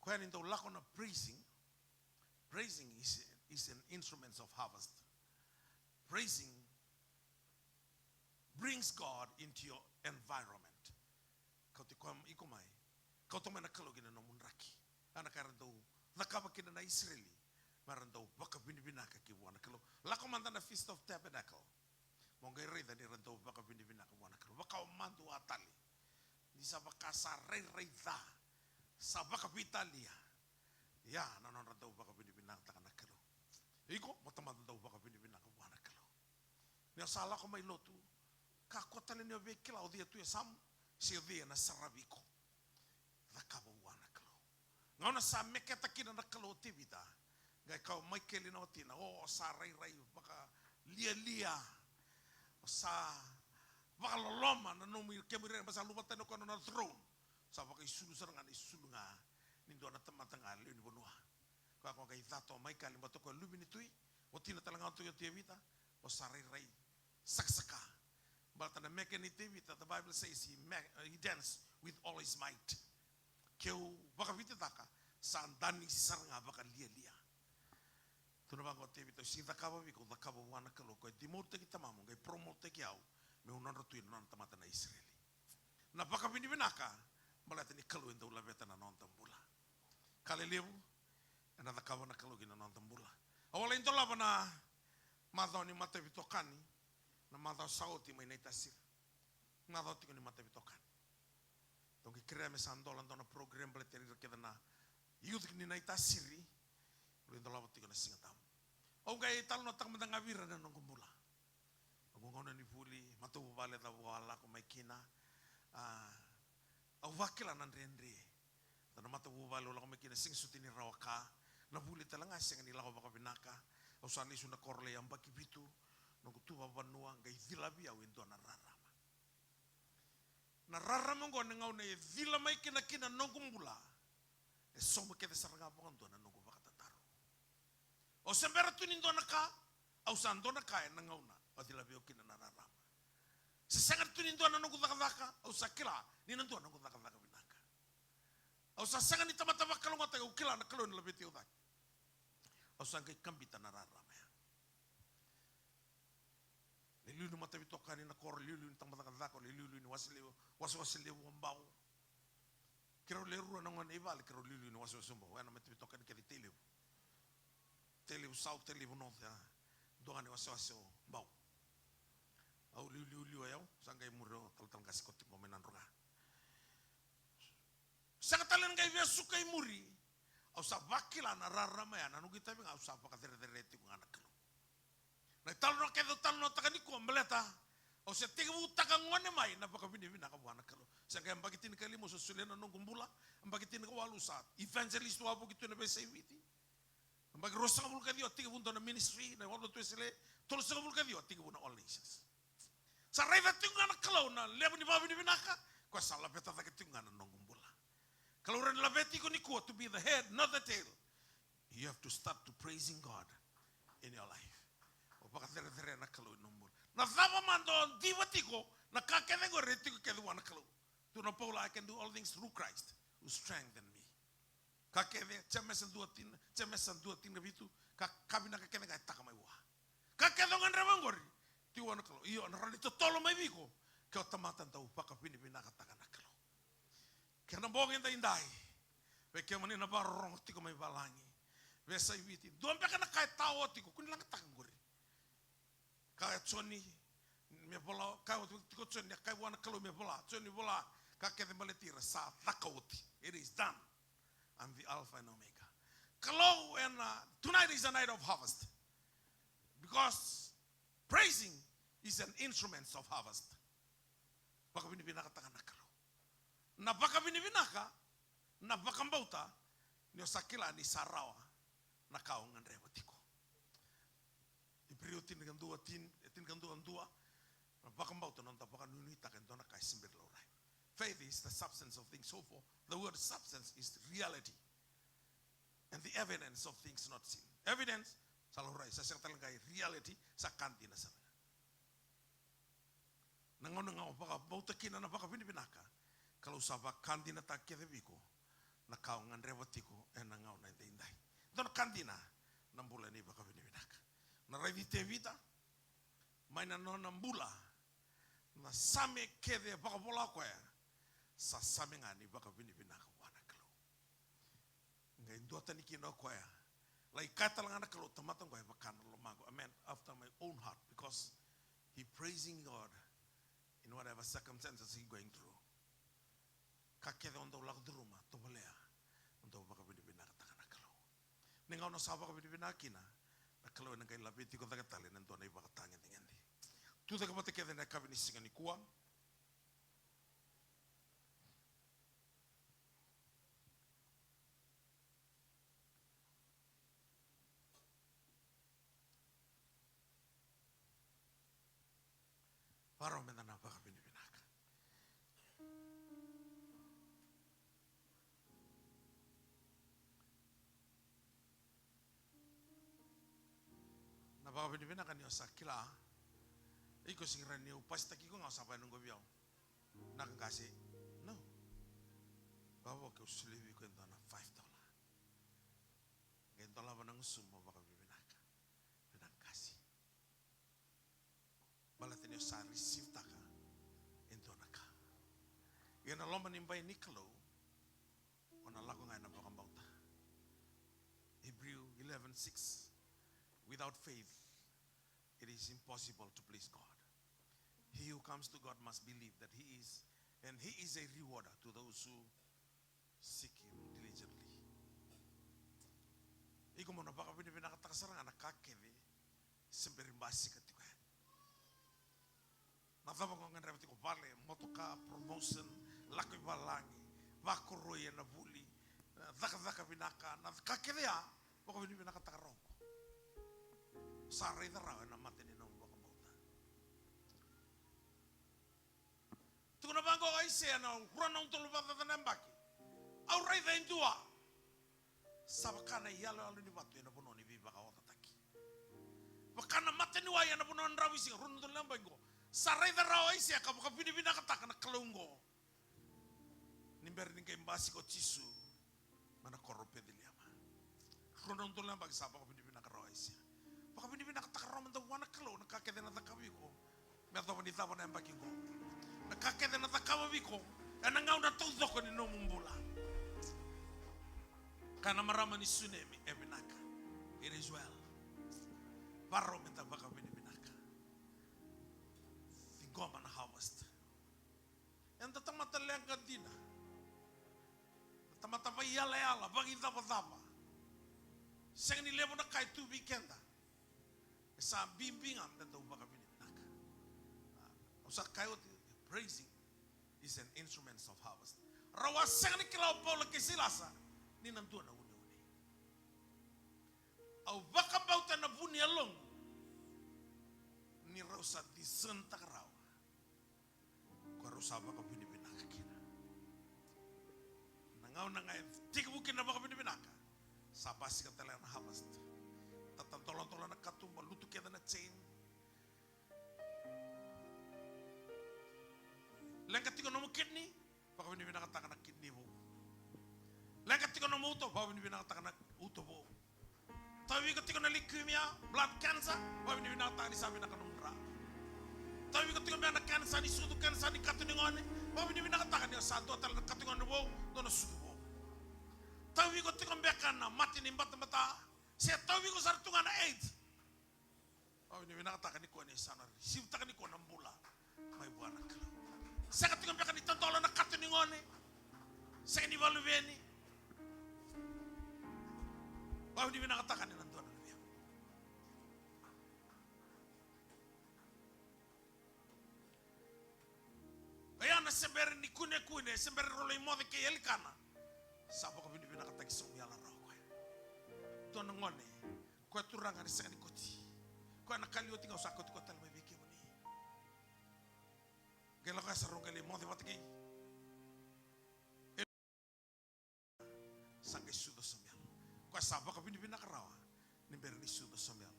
Koya ni dau lako na praising. Praising is, is an instrument of harvest. Praising brings God into your environment. Kauti koya iko mai. Kauta mai na Kalou ki na nomu draki. A na ka era dau cakava kina na Isireli. Me ra dau vakavinavinaka ki vua na Kalou. Lako mada na Feast of Tabernacle. Mo qai raica ni ra dau vakavinavinaka vua na Kalou. Vaka o madua tale. Ni sa vaka sa rairai ca. Sa vakaveitalia. Ia, na nodra dau vakavinavinakataka na Kalou. Iko, mo tamata dau vakavinavinaka vua na Kalou. Ni o sa lako mai lotu. Kakua tale ni o via kila o cei e tu e yasamu. Se o cei ena saravi iko. Cakava vua na Kalou. Gauna sa meketa kina na Kalou o Tevita, qai kaya o Maikeli na watina, o, o sa rairai vakalialia, o sa vakaloloma na nomu, kemu ira, ba sa luvata na koya na nona throne. Sa vakaisulu sara ga na isulu ga ni dua na tamata ga lewe ni vanua. Koya ko qai cata o Maikeli, baleta o koya luve ni tui, watina tale ga o tui o Tevita, o sa rairai sakasaka. Baleta na meke ni Tevita, the Bible says he, ma- he danced with all his might. Keu vakaviti caka, sa danisi sara ga vakalialia. Tukuna vaqo o Tevita, au sega ni cakava vei iko, au cakava vua na Kalou, ko e demotetaki tamamu, qai promotetaki au, meu nodra tui na nona tamata na Isireli. Na vakavinavinaka, baleta ni Kalou e dau laveta na noda bula. Ka lelevu, ena cakava na Kalou ki na noda bula. Au a lai dolava na macawa ni mataveitokani, na macawa sa oti mai Naitasiri. Macawa tiko ni mataveitokani. Tou qai kerea me sa dola dua na program baleta ira kece na youth ni Naitasiri. Lai dolava tiko na Siga Tabu. Au qai talanoataka mada ga vei ira na noqu bula. Noqu gauna ni vuli, matavuvale cava au a lako mai kina. A, au vakila na dredre. Da na matavuvale au lako mai kina, sega soti ni rawa ka. Na vuli tale ga sega ni lako vakavinaka. Au sa lesu na koro lai yabaki vitu. Noqu tu vavanua, qai cilavi au e dua na rarama. Na rarama oqo na gauna e cila mai kina kina noqu bula. E sauma kece sara ga vakadua na noqu vakatataro. Au se bera tu ni dua na ka, au sa dua na ka ena gauna o cilavi au kina na rarama. Se sega tu ni dua na noqu cakacaka, au sa kila ni na dua noqu cakacaka vinaka. Au sa sega ni tamata vakalougatataki, au kila na Kalou ena laveti au cake. Au sa qai kabita na rarama ya. Liuliu ni mataveitokani na koro, liuliu ni tabacakacaka, liuliu ni wase levu, wasewase levu o Bau. Keirau le rua na gone i vale, keirau liuliu ni wasewase o Bau. Oya na mataveitokani kece i Tailevu. Tailevu South, Tailevu North, ya. Dua ga ni wasewase o Bau. Au liuliu liu o yau, sa qai muri o talatala qase ko tiko mai Nadroga. Sega tale ni qai via suka i muri. Au sa vakila na rarama ya, na noqu itavi ga au sa vakacerecerea tiko ga na Kalou. Na italanoa kece au talanoataka nikua baleta au se tekivutaka gone mai na vakavinavinaka vua na Kalou. Se qai yabaki tinikalima au sa solia na noqu bula, yabaki tinikawalu au sa evangelist wavoki tu ena veiyasai Viti. Yabaki ruasagavulu ka ciwa tekivu dua na ministry, na Lotu Wesele, tolusagavulu ka ciwa tekivu na All Nations. Sa raica tiko ga na Kalou na levu ni vakavinavinaka, koya sa laveta cake tiko ga na noqu bula. Kalou rawa ni laveti iko nikua to be the head, not the tail. You have to start to praising God in your life. O vakacerecerei na Kalou ena nomu bula. Na cava mada o diva tiko, na ka kece qori e tiko kece vua na Kalou. Tukuna o Paula, "I can do all things through Christ who strengthen me." Ka kece, Jemesa dua tini, Jemesa dua tinikavitu, ka, ka vinaka kece ga e taka mai vua. Ka kece o gadreva qori, tiko vua na Kalou. Io, na rawa ni totolo mai vei iko, ke o tamata dau vakavinavinakataka na Kalou. Kena bogi edaidai, vei kemuni na vakarorogo tiko mai valagi, veiyasai Viti, dua beka na ka e tao tiko, kua ni lagataka qori. Kaya o Joni me vola, kaya oti tiko o Joni, a kaya vua na Kalou me vola, Joni vola, ka kece baleti ira sa caka oti. It is done. I'm the Alpha and Omega. Kalou ena, tonight is a night of harvest. Because praising is an instrument of harvest. Vakavinavinakataka na Kalou. Na vakavinavinaka, na vakabauta, ni o sa kila ni sa rawa na ka o gadreva tiko. Iperiu tinikadua, tin-, tinikadua dua, na vakabauta na noda vakanuinuitaka e dua na ka e se bera ni laurai. Faith is the substance of things hoped for. The word substance is reality. And the evidence of things not seen. Evidence, sa laurai, sa sega tale ga i reality, sa ka dina sara ga. Na gauna ga o vakabauta kina na vakavinavinaka, Kalou sa vakadinataka kece vei iko na ka o gadreva tiko ena gauna edaidai. Dua na ka dina na bula ni vakavinavinaka. Na raici Tevita, mai na nona bula, na same kece e vakavola o koya, sa same ga ni vakavinavinaka vua na Kalou. Qai duatani kina o koya. Lai kaya tale ga na Kalou, tamata oqo e vaka na lomaqu. A man after my own heart, because he praising God in whatever circumstances he going through. Ka kece o dau lako curuma, tovolea, o dau vakavinavinakataka na Kalou. Ni gauna sa vakavinavinaka kina, na Kalou ena qai laveti iko cake tale ena dua na ivakatagedegede. Tu cake vata kece ena yakavi ni siga nikua. Varau meda na vakavinavinaka. Na vakavinavinaka ni o sa kila. Iko sega ni rawa ni o pasitaki iko ga o sa vaya noqu vei au. Na qase. No. Vavo ke o solia vei iko e dua na five dollar. Qai dolava na gusumu mo vakavinavinaka. Vei na qase. Baleta ni o sa receive-taka e dua na ka. Ia na loma ni bai ni Kalou, o na lako ga ena vakabauta. Hebrew eleven six, without faith, it is impossible to please God. He who comes to God must believe that he is, and he is a rewarder to those who seek him diligently. Iko mo na vakavinavinakataka sara ga na ka kece se bera ni basika tiko yani. Na cava ko gadreva tiko, vale, motoka, promotion, lako i valagi, vakoroi ena vuli, eh, cakacaka vinaka, na ka kece ya, vakavinavinakataka rawa oqo. Sa raica rawa ena mata ni nomu vakabauta. Tukuna vaqo o Aisea na rua na udolu vakacaca na yabaki. Au raica e dua. Sa vaka na iyaloyalo ni vatu ena vanua ni veivakaocataki. Vaka na mata ni wai ena vanua dravuisiga, rua na udolu na yabaki qo. Sa raica rawa o Aisea ka vakavinavinakataka na Kalou qo. Ni bera ni qai basika o Jisu mai na koro o Peceliema. Rua na udolu na yabaki sa vakavinavinaka rawa o Aisea. Vakavinavinakataka rawa mada vua na Kalou na ka kece na cakava vei iko. Me yacova ni cava na yabaki qo. Na ka kece na cakava vei iko ena gauna taucoko ni nomu bula. Kaya na marama ni Sunemi, e vinaka. It is well. Varau meda vakavinavinaka. Ciqoma na harvest. Eda tamata leqa dina. Tamata vaiyalayala, vakaicavacava. Sega ni levu na ka e tu vei keda. E sa bibi ga meda dau vakavinavinaka. Au sa kaya oti, praising is an instrument of harvest. Rau a sega ni kila o Paula kei Sailasa ni na dua na uneune. Au vakabauta ena vu ni yaloqu ni rau sa discern-taka rawa. Ko rau sa vakavinavinaka kina. Na Gauna ga e tekivu kina na vakavinavinaka, sa basika tale na harvest. Tatadoladola na katuba, lutu kece na chain. Leqa tiko nomu kidney, vakavinavinakataka na kidney vou. Leqa tiko nomu uto, vakavinavinakataka na uto vou. Tauvi iko tiko na leukemia, blood cancer, vakavinavinakataka ni sa vinaka nomu dra. Tauvi iko tiko mai na cancer ni sucu, cancer ni katonigone, vakavinavinakataka ni sa dua tale na katonigone vou, dua na sucu vou. Tauvi iko tiko beka na mate ni batabata, se tauvi iko sara tu ga na AIDS. Vakavinavinakataka nikua ni sa na receive-taka nikua na bula mai vua na Kalou. Sega tiko beka ni tadola na katonigone, sega ni vakaluveni. Vakavinavinakataka ni na dua na luvemu. Oya na sebere ni kunekune, sebere rau lai moce kei Elikana. Sa vakavinavinakataki sobu yala rawa koya. Dua na gone, koya turaga ni sega ni koti. Koya na kali oti ga au sa koti koya tale mai vei kemuni. Qai lako ya sa rau qai lai moce vata kei. Sa qai sucu o Samuel. Koya sa vakavinavinaka rawa ni bera ni sucu o Samuel.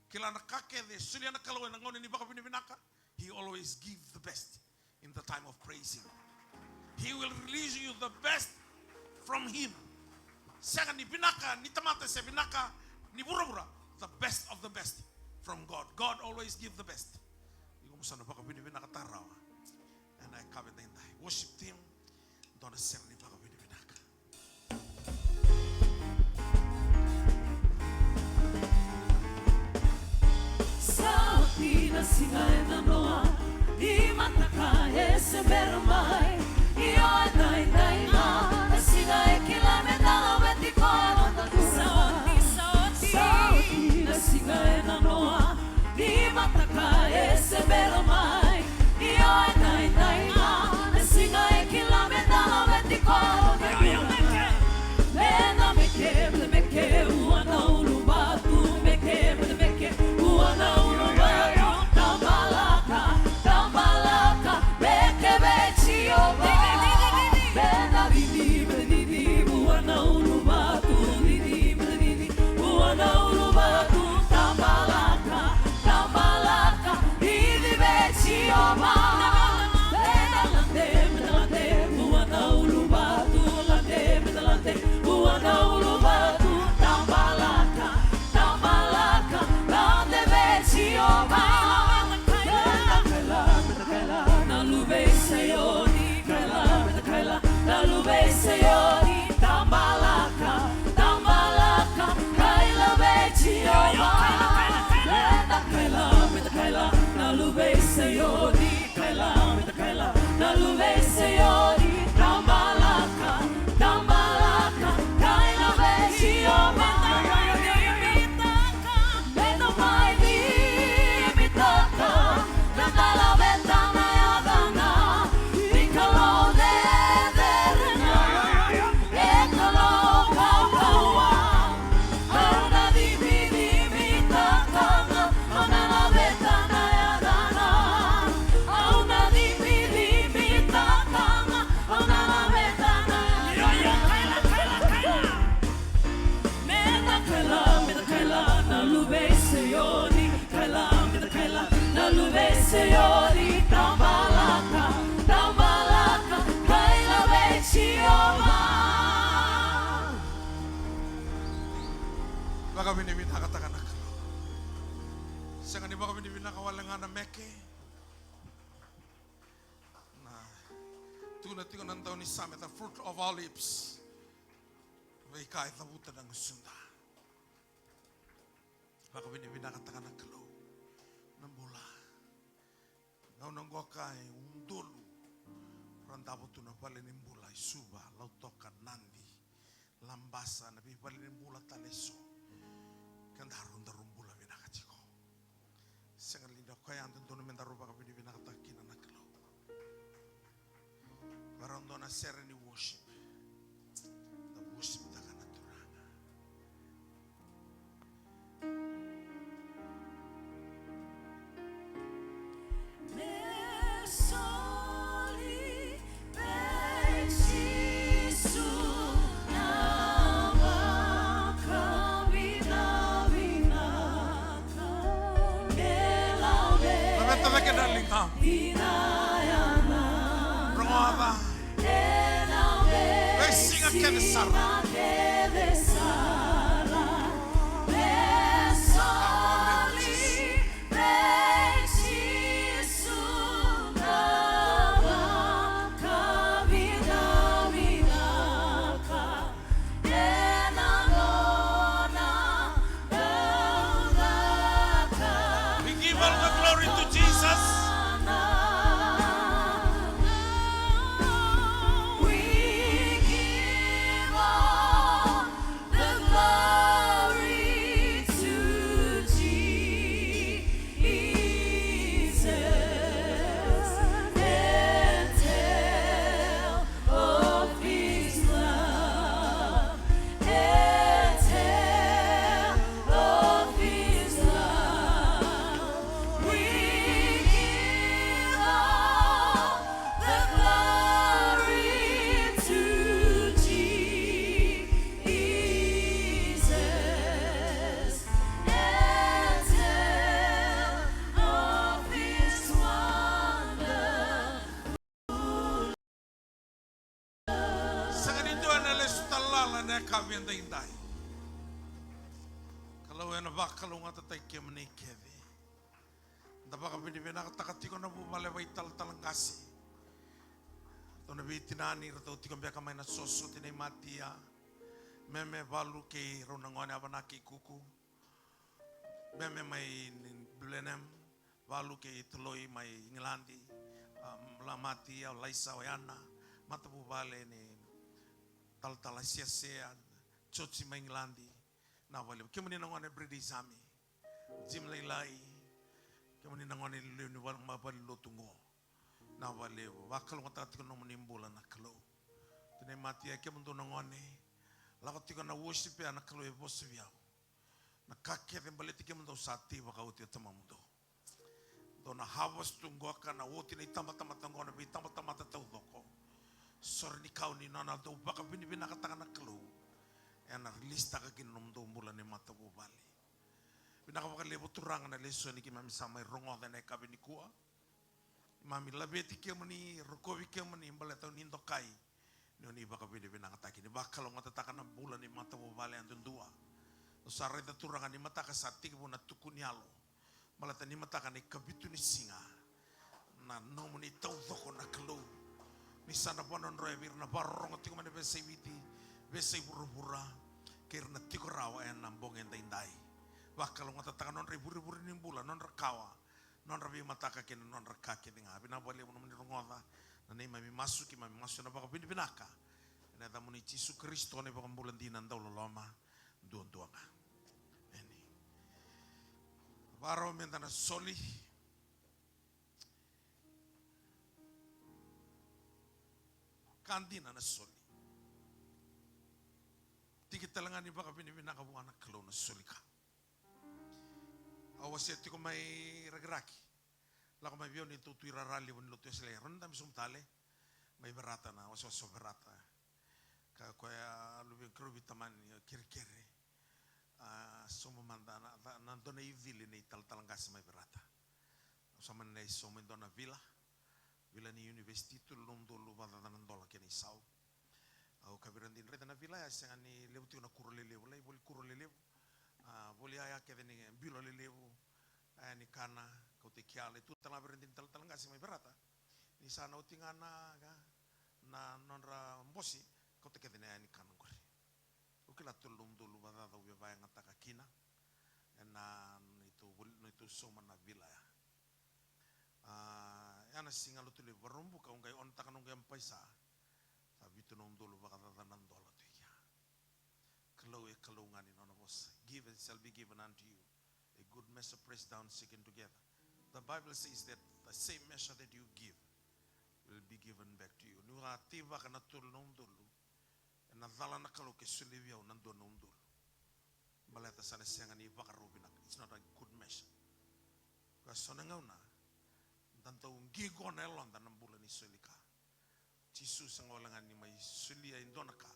Kila na ka kece e solia na Kalou ena gauna ni vakavinavinaka, he always give the best in the time of praising. He will release you the best from him. Sega ni vinaka ni tamata se vinaka ni vuravura, the best of the best from God. God always give the best. Iko mo sa na vakavinavinakataka rawa. Ena yakavi edaidai. Worship team, dua na sere ni vakavinavinaka. Sa oti na siga e nanoa, ni mataka e se bera mai. Io, edaidai ga na siga e kila me da laveti koya na noda Turaga. Sa oti, sa oti. Sa oti na siga e nanoa, ni mataka e se bera mai. Io, edaidai ga na siga e kila me da laveti koya na noda Turaga. Me da meke, me da meke vua na uluvatu, meke, me da meke vua na uluvatu. Tambalaka, tambalaka, meke vei Jiova. Me da cici, me da cici vua na uluvatu, cici, me da cici vua na uluvatu. Tambalaka, tambalaka, cici vei Jiova. Me da lade, me da lade vua na uluvatu, lade, me da lade vua na uluvatu. Tambalaka, tambalaka, lade vei Jiova. Me da kaila, me da kaila, me da kaila na luve i Saioni. Kaila, me da kaila na luve i Saioni. Tambalaka, tambalaka, kaila vei Jiova. Me da kaila, me da kaila na luve i Saioni. Kaila, me da kaila na luve i Saioni. Tambalaka, tambalaka, kaila vei Jiova. Me da mai cimitaka, me da laveta na yacana ni Kalou cecere ga. E Kalou kaukauwa, au na cimicimitaka ga, au na laveta na yacana. Au na cimicimitaka ga, au na laveta na yacana. Me da kaila, me da kaila na luve i Saioni. Kaila, me da kaila na luve i Saioni. Tambalaka, tambalaka, kaila vei Jiova. Vakavinavinakataka na Kalou. Sega ni vakavinavinaka wale ga na meke. Na, tukuna tiko na daunisame, the fruit of our lips. Veika e cavuta na gusuda. Vakavinavinakataka na Kalou na bula. Gauna qo ka e udolu ra davo tu na valenibula i Suva, Lautoka, Nadi, Labasa, na veivalenibula tale eso. Kedaru daru bula vinaka tiko. Sega li ni o koya dodonu me daru vakavinavinakataka kina na Kalou? Varau dua na sere ni worship. Da worship taka na Turaga. Me soli vei Jisu. Kena ligamu. Rogoca. Veisiga kece sara. We give all the glory to Jesus. We give all the glory to Jesus and tell of his love, and tell of his love. We give all the glory to Jesus and tell of his wonder. Sega ni dua ena lesu tale lala ena yakavi edaidai. Kalou ena vakalougatataki kemuni kece. Da vakavinavinakataka tiko na vuvale vaitalatala qase. Ratou na veitinani, ratou tiko beka mai na soso, tinai Matia, Meme, Valu kei rau na gone, Avana kei Kuku. Meme mai Blenheim, Valu kei Toloi mai Igiladi, a, Lamati, o Laisa, o Yana, matavuvale ni talatala Siasea, Joji mai Igiladi, na vale. Kemuni na gone British Army, Jim Lailai, kemuni na gone lewe ni vale, ma vale lotu qo. Na vale, vakalougatataka tiko na nomuni bula na Kalou. Tinai Matia, kemudou na gone, lako tiko na worship ya na Kalou e vosa vei au. Na ka kece baleti kemudou sa tei vakaoti o tamamudou. Dou na harvest tu qoka na oti na itabatamata qo na veitabatamata taucoko. Sore ni kau ni nona dou vakavinavinakataka na Kalou. Ena release taka kina nomudou bula ni matavuvale. Vinaka vakalevu Turaga na lesoni keimami sa mai rogoca ena yakavi nikua. Keimami laveti kemuni, rokovi kemuni, baleta ni dokai. Ni oni vakavinavinakataki, ni vakalougatataka na bula ni matavuvale yadudua. Au sa raica Turaga ni mataka sa tekivu na tuku ni yalo. Baleta ni mataka na ikavitu ni siga. Na nomuni taucoko na Kalou. Ni sa na vanodroya vei ira na vakarorogo tiko mai na veiyasai Viti, veiyasai vuravura. Kei ira na tiko rawa ena bogi edaidai. Vakalougatataka nodra ivurevure ni bula, nodra kawa. Nodra veimataka kei na nodra ka kece ga. Vinaka vakalevu nomuni rogoca na neimami masu, keimami masu ena vakavinavinaka. Ena yacamuni Jisu Karisito na iVakabula dina dauloloma duadua ga. Emeni. Vakarau meda na soli. Ka dina na soli. Tiki tale ga ni vakavinavinaka vua na Kalou na soli ka. Au wasea tiko mai Rakiraki. Lako mai vei au neitou tuirara levu ni lotu Wesele. Rau na dabe sobu tale. Mai Verata na wasewase o Verata. Ka koya a luve keirau veitamani o Kerekere. A, sobu mada na, na, na dua na icili nei talatala qase mai Verata. Au sa mani lai sauma e dua na vila. Vila ni univesiti, tolu na udolu vakacaca na dola kena isau. Au kaya vei ira, dina, raica na vila ya, sega ni levu tiko na kuro lelevu, lai voli kuro lelevu. A, voli yaya kece ni bilo lelevu. A, ni kana, kauta i kea, lai tu tale ga vei ira, dina, talatala qase mai Verata. Ni sa na oti ga na, na nodra bose, kauta kece na yaya ni kana qori. Au kila tolu na udolu vakacaca au via vakayagataka kina. Ena neitou voli, neitou sauma na vila ya. A, ya na siga Lotulevu, Vakaraubuka, au qai onotaka noqu M-PAiSA. Sa vitu na udolu vakacaca na dola tu i kea. Kalou e Kalou ga ni nona vosa. Give and it shall be given unto you. A good measure pressed down, shaken together. The Bible says that the same measure that you give will be given back to you. Niu a teivaka na tolu na udolu, ena cala na Kalou ke solia vei au na dua na udolu. Baleta sa na sega ni vakarau vinaka. It's not a good measure. Ka so na gauna, da dau qiqo na yaloda na bula ni soli ka. Jisu sega wale ga ni mai solia e dua na ka.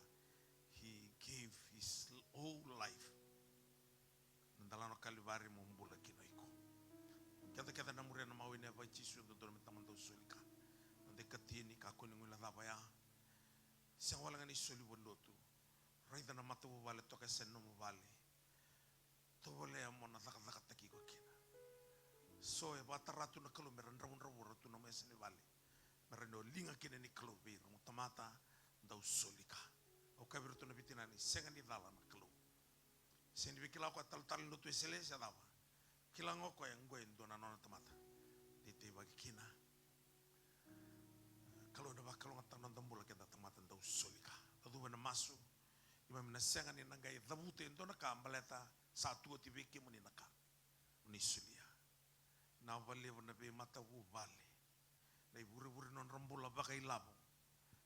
He gave his whole life. Na delana o Kalivari mo bula kina o iko. Mo Keda kece na muria na mawe ni yava i Jisu, e dodonu me tamata dau soli ka. Noda ikatini, kakua ni guilecava ya. Sega wale ga ni soli vua na lotu. Raica na matavuvale toka e yasa ni nomu vale. Tovolea mo na cakacakataki iko kina. So e vakatara tu na Kalou me ra dravudravua tu na nomu yasa ni vale. Me rawa ni o liga kina ni Kalou vei ira na tamata, dau soli ka. Au kaya vei iratou na veitinani, sega ni cala na Kalou. Sega ni via kila o koya talatala ni lotu Wesele se cava. Kila ga o koya qo e dua na nona tamata. Teiteivaki kina. Kalou ena vakalougatataka na noda bula keda tamata dau soli ka. Da cuva ena masu. Keimami na sega ni na qai cavuta e dua na ka baleta sa tu oti vei kemuni na ka mo ni solia. Vinaka vakalevu na veimatavuvale, na ivurevure ni nodra bula vakailavo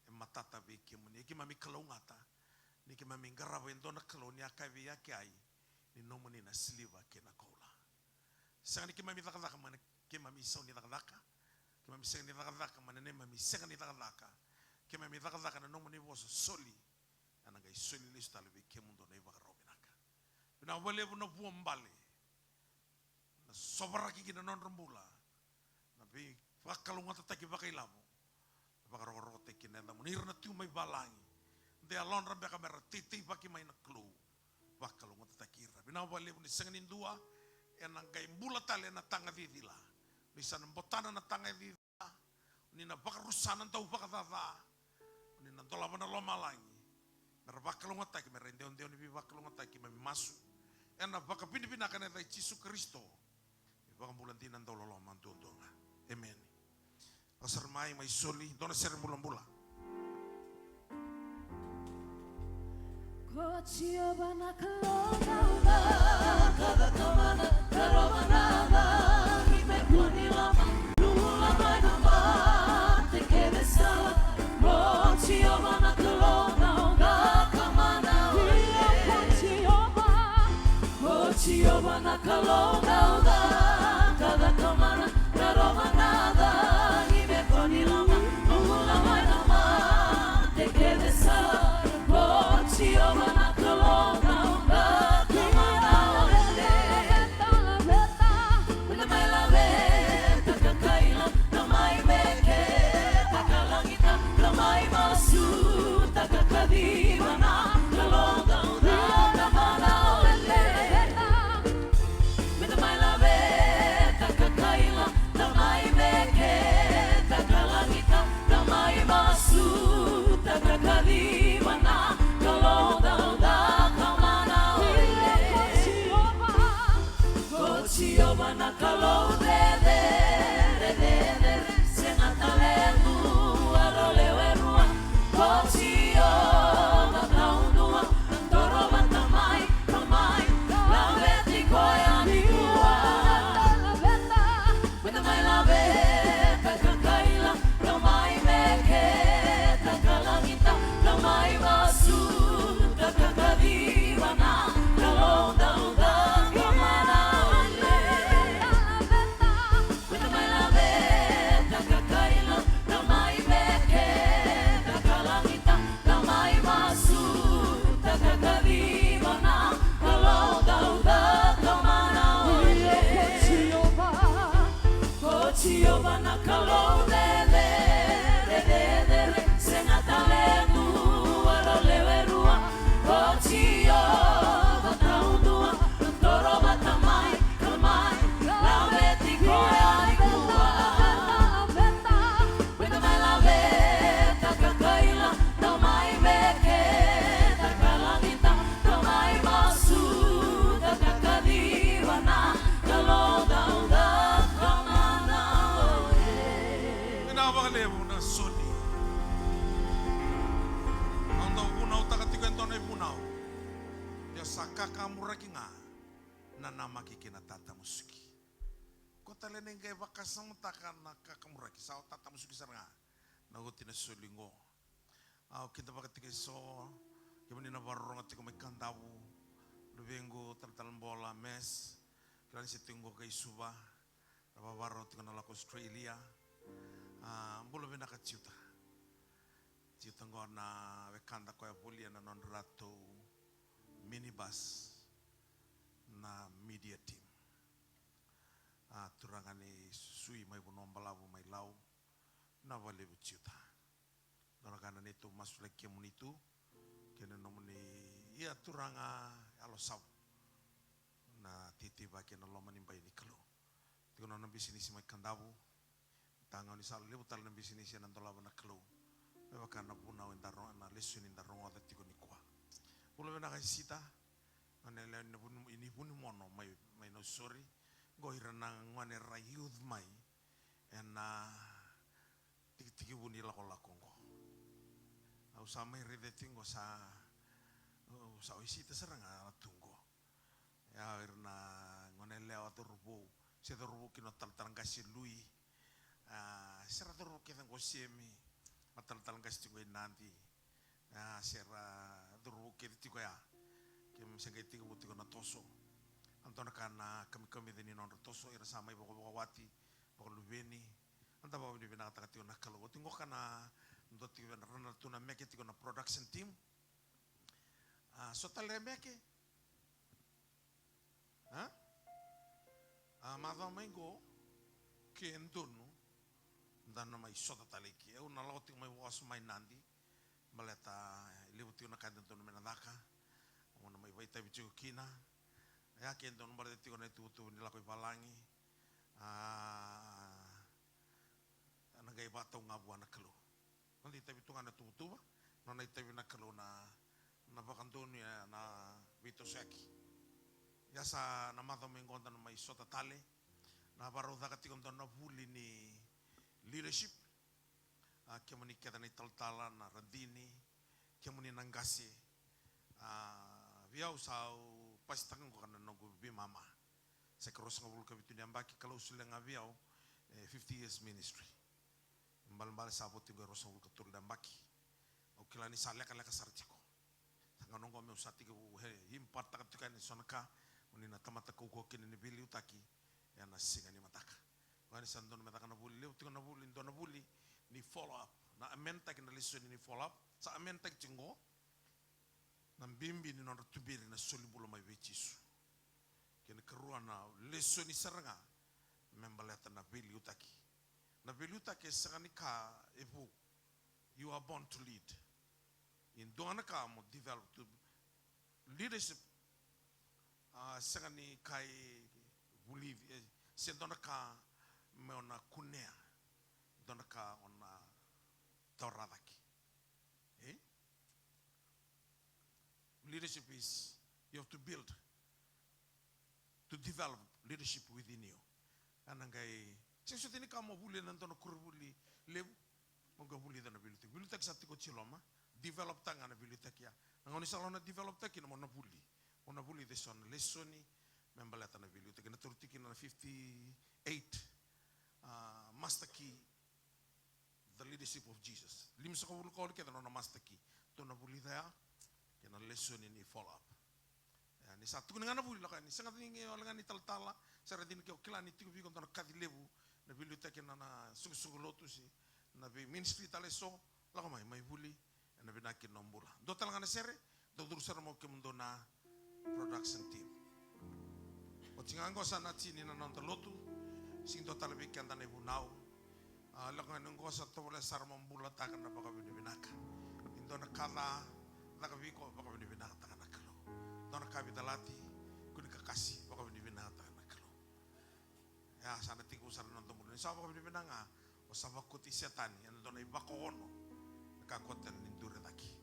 e matata vei kemuni. E keimami kalougata ni keimami qarava e dua na Kalou ni a kaya vei Akeai, ni nomuni na siliva kei na koula. Sega ni keimami cakacaka mai na keimami isau ni cakacaka. Keimami sega ni cakacaka mai na neimami sega ni cakacaka. Keimami cakacaka na nomuni vosa soli. Ena qai soli lesu tale vei kemudou na ivakarau vinaka. Vinaka vakalevu na vuabale. Na sovaraki kina na nodra bula. Na veivakalougatataki vakailavo. Na vakarokorokotaki kina na yacamuni, ira na tu mai valagi. De yalodra beka me ra teiteivaki mai na Kalou. Vakalougatataki ira. Vinaka vakalevu ni sega ni dua ena qai bula tale ena taga cicila. Ni sa na botana na taga cicila. Ni na vakarusa na dau vakacaca. Ni na dolava na lomalagi. Me ra vakalougatataki, me ra idewadewa ni veivakalougatataki, keimami masu ena vakavinavinaka ena yaca i Jisu Karisito. Ni vakabula dina, dau loloma duadua ga. Emeni. Au sara mai, mai soli dua na sere bulabula. Ko Jiova na Kalou dauca, ka caka mana, ka rova na cagi me kua ni loma, lula mai na mate kece sara. Ko Jiova na Kalou dauca, ka mana. Io, ko Jiova. Ko Jiova na Kalou dauca, ka caka mana, ka rova na cagi me kua ni loma, lula mai na mate kece sara. Ko Jiova na Kalou dauca, ka mana. Laveta, laveta, laveta. Meda mai laveta ka kaila, ka mai meketa ka lagita, ka mai masuta ka kaciva na Kalou dauca, ka mana. Meda mai laveta ka kaila, ka mai meketa ka lagita, ka mai masuta ka kaciva na Kalou dauca, ka mana. Ko Jiova na Kalou cecere, cecere, sega tale e dua, rau lewe rua. Ko Jiova kaudua, toro vata mai, ka mai laveti koya nikua. Meda mai laveta ka kaila, ka mai meketa ka lagita, ka mai masuta ka kaciva na Kalou dauca, ka mana. Meda mai laveta ka kaila, ka mai meketa ka lagita, ka mai masuta ka kaciva na Kalou dauca, ka mana. Ko Jiova na Kalou cecere, cecere, sega tale e dua, rau lewe rua. Ko Jiova kaudua, toro vata mai, ka mai laveti koya nikua. Meda mai laveta ka kaila, ka mai meketa ka lagita, ka mai masuta ka kaciva na Kalou dauca, ka mana. Vinaka vakalevu na soli. Au dau vunautaka tiko e dua na ivunau. Ia sa kakaburaki ga na namaki kei na tatamusuki. Ko tale ni qai vakasamataka na kakaburaki, sa o tatamusuki sara ga na oti na soli qo. Au kidavaka tiko eso, kemuni na vakarorogo tiko mai Kadavu, luvequ talatala Bola, Mes, kila ni se tiko qo kai Suva, na vakarorogo tiko na lako Australia. A, bula vinaka Jiuta. Jiuta qo na wekada koya volia na nodratou minibus na media team. A, A turaga ni Sui mai Vanua Balavu mai Lau, na valevu Jiuta. Dua na ka na neitou masulaki kemuni tu kei na nomuni ia turaga Yalo Savu, na titibaki ena loma ni bai ni Kalou. Tiko na nona bisinisi mai Kadavu. Tagau ni sa levu tale na bisinisi ena dolava na Kalou. Me vaka na vunau eda ro-, na lesoni eda rogoca tiko nikua. Bula vinaka Sita, na yalewa ni Vuni-, ni Vunimono mai, mai Nausori. Qo ira na gone ra youth mai ena tikitiki vu ni lakolako qo. Au sa mai raica tiko qo sa, au sa o Sita sara ga tu qo. Ia, ira na gone yalewa, cauravou, se cauravou kina o Talatala Qase Lui. A, se ra cauravou kece qo Semi, ma Talatala Qase tiko i Nadi. A, se ra cauravou kece tiko ya. Keimami se qai tekivu tiko na toso. A dua na ka na kamikamica ni nodra toso, ira sa mai vakavakawati, vakaluveni. A da vakavinavinakataka tiko na Kalou. Oti qo ka na dua tiko vei na rana tu na meke tiko na production team. A, so tale meke. A? A, macawa mai qo, ke donu, da na mai sota tale i ke. Au na lako tiko mai vosa mai Nadi, baleta e levu tiko na ka e dodonu me na caka. Au na mai vakaitavi tiko kina. Ia ke donu baleta tiko na ituvatuva ni lako i valagi. A, na qai vakatau ga vua na Kalou. Noda itavi tu ga na tuvatuva, nona itavi na Kalou na, na vakadonui, e, na veitosoyaki. Ia sa na macawa mai qo da na mai sota tale, na vakarau caka tiko dua na vuli ni leadership. A, kemuni kece na italatala, na radini, kemuni na qase. A, vei au sa au pasitaka qo ka na noqu veimama. Sa ke ruasagavulu ka vitu ni yabaki, Kalou solia ga vei au, e, fifty years ministry. Balebale sa vo tiko e ruasagavulu ka tolu na yabaki. Au kila ni sa lekaleka sara tiko. Sa gauna oqo meu sa tekivu, e, impact-taka tiko yani so na ka, mo ni na tamata kaukaua kina ni veiliutaki ena siga ni mataka. Oya ni sa dodonu me caka na vuli, levu tiko na vuli, dua na vuli ni follow up. Na amend-taki na lesoni ni follow up. Sa amend-taki tiko qo. Na bibi ni nodra tuberi na soli bula mai vei Jisu. Kei na karua na lesoni sara ga me baleta na veiliutaki. Na veiliutaki e sega ni ka e vou. You are born to lead. E dua na ka mo develop to leadership. A, sega ni ka e vulici, e, se dua na ka me o na kunea, dua na ka o na taura cake. E? Leadership is, you have to build, to develop leadership within you. Ena qai, sega soti ni ka mo vuli ena dua na koronivuli levu, mo qai vulica na veiliutaki. Veiliutaki sa tiko oti e loma, develop-taka ga na veiliutaki ya. Na gauna ni sa lako na develop-taki na mo na vuli. Mo na vulica eso na lesoni me baleta na veiliutaki. Na tauri tiko kina na fifty-eight, a, master key, the leadership of Jesus. Limasagavulu ka walu kece na nona master key. Tou na vulica ya, kei na lesoni ni follow up. Ia, ni sa tukuni ga na vuli, lako yani, sega ni wale ga ni talatala, sa raici ni ke o kila ni tiko vei iko dua na kaci levu, na veiliutaki na, na soqosoqo lotu se na vei ministry tale eso, lako mai, mai vuli, ena vinaka kina nomu bula. Dua tale ga na sere, dou curu sara mai o kemudou na production team. Oti ga qo sa na tini na noda lotu, sega ni dua tale vei keda na ivunau. A, lako ga ni qo sa tovolea sara mo bulataka na vakavinavinaka. Ni dua na ka ca caka vei iko, vakavinavinakataka na Kalou. Dua na ka veicalati, kua ni kakasi, vakavinavinakataka na Kalou. Ia, sa na tekivu sara na noda bula. Ni sa vakavinavinaka ga, o sa vakoti Setani ena dua na ivakaono. Na ka koto ni duri cake.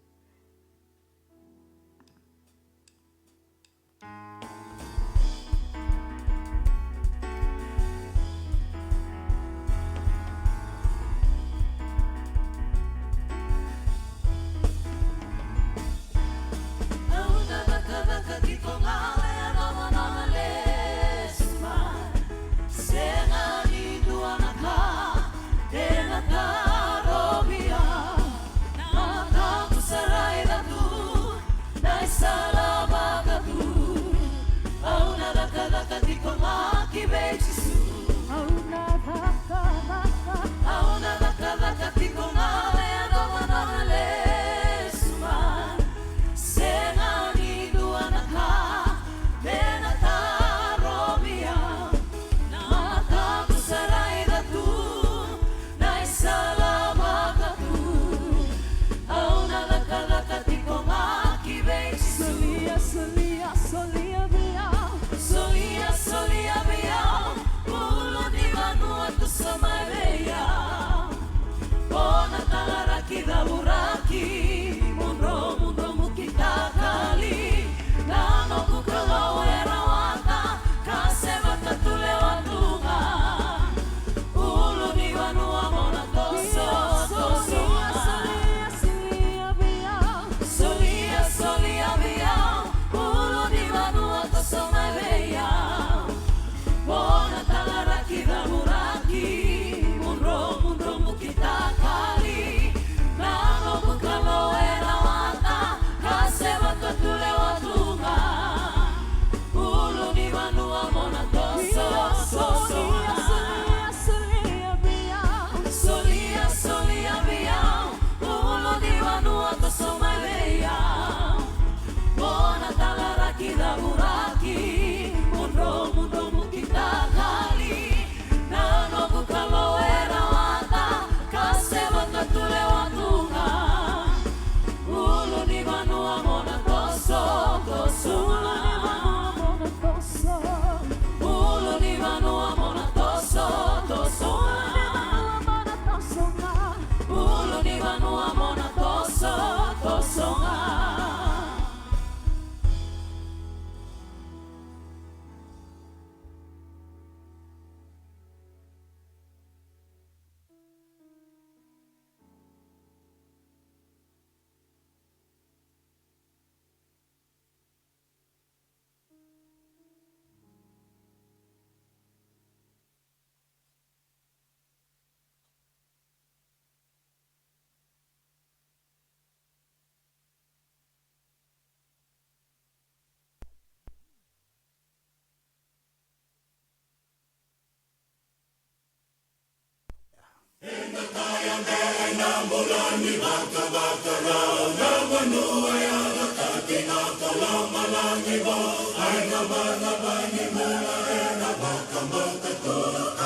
Na bula ni vakavakarau, na vanua ya na tati na kolomalagi vou. Ai na vanavani bula era vakabauta tu,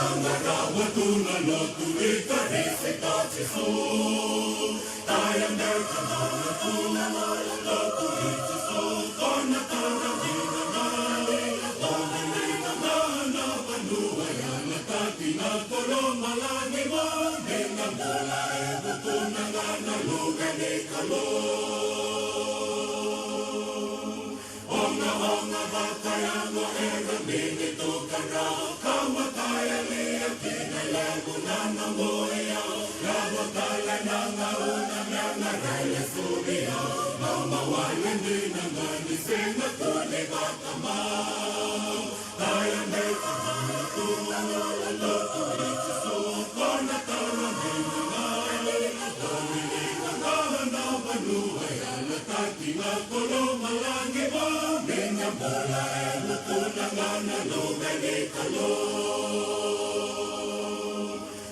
a qarava tu na lotu i Karisito Jisu. Taya beka na lotu, na lotu i Jisu, ko na tara ni na gali, ko na ni na na vanua ya na tati na kolomalagi vou. Ni na bula e vukuna ga na Luve ni Kalou. Ogaoga vakayago era mini tukarau, ka vakayalia ki na levu na nomu iyau. Yaco tale na gauna me na rai lesu vei au, maumau wale dina ga ni sega tu ni vakamau.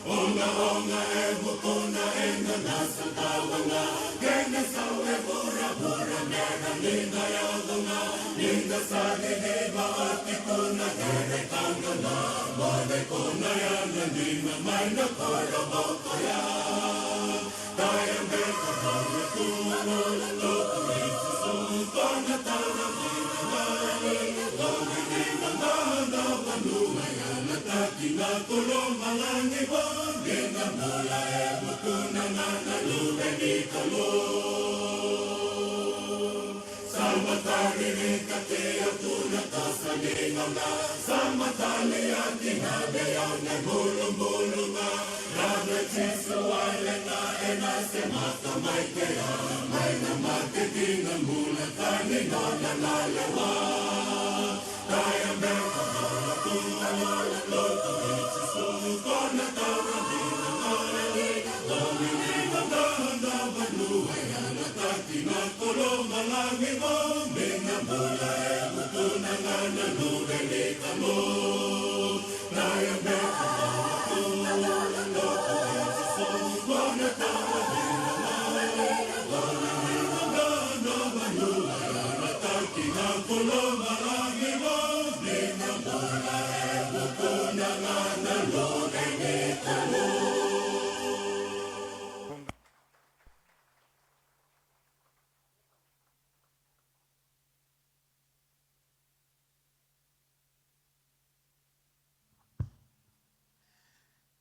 Ogaoga e vukuna ena nasa tawaga, kena sau e vuravura mera ni na yaco ga. Ni na sa ciciva oti tu na kere kagana, mo na kona ya na dina mai na koro voko ya. Taya beka na lotu, na lotu i Jisu, ko na tara ni na gali, ko na ni na na vanua ya na tati na kolomalagi vou. Ni na bula e vukuna ga na Luve ni Kalou. Sa matani ni kati au tu na toso ni gauna, sa matani ya ki na vei au na bulubulu ga. Ravia Jisu wale ga ena semata mai kea, mai na mate ki na bula tani nona na lewa. Taya beka na lotu, na lotu i Jisu, ko na tara ni na gali, ko na ni na na vanua ya na tati na kolomalagi vou. Ni na bula e vukuna ga na Luve ni Kalou. Taya beka na lotu, na lotu i Jisu, ko na tara ni na gali, ko na ni na na vanua ya na tati na kolomalagi vou. Ni na bula e vukuna ga na Luve ni Kalou.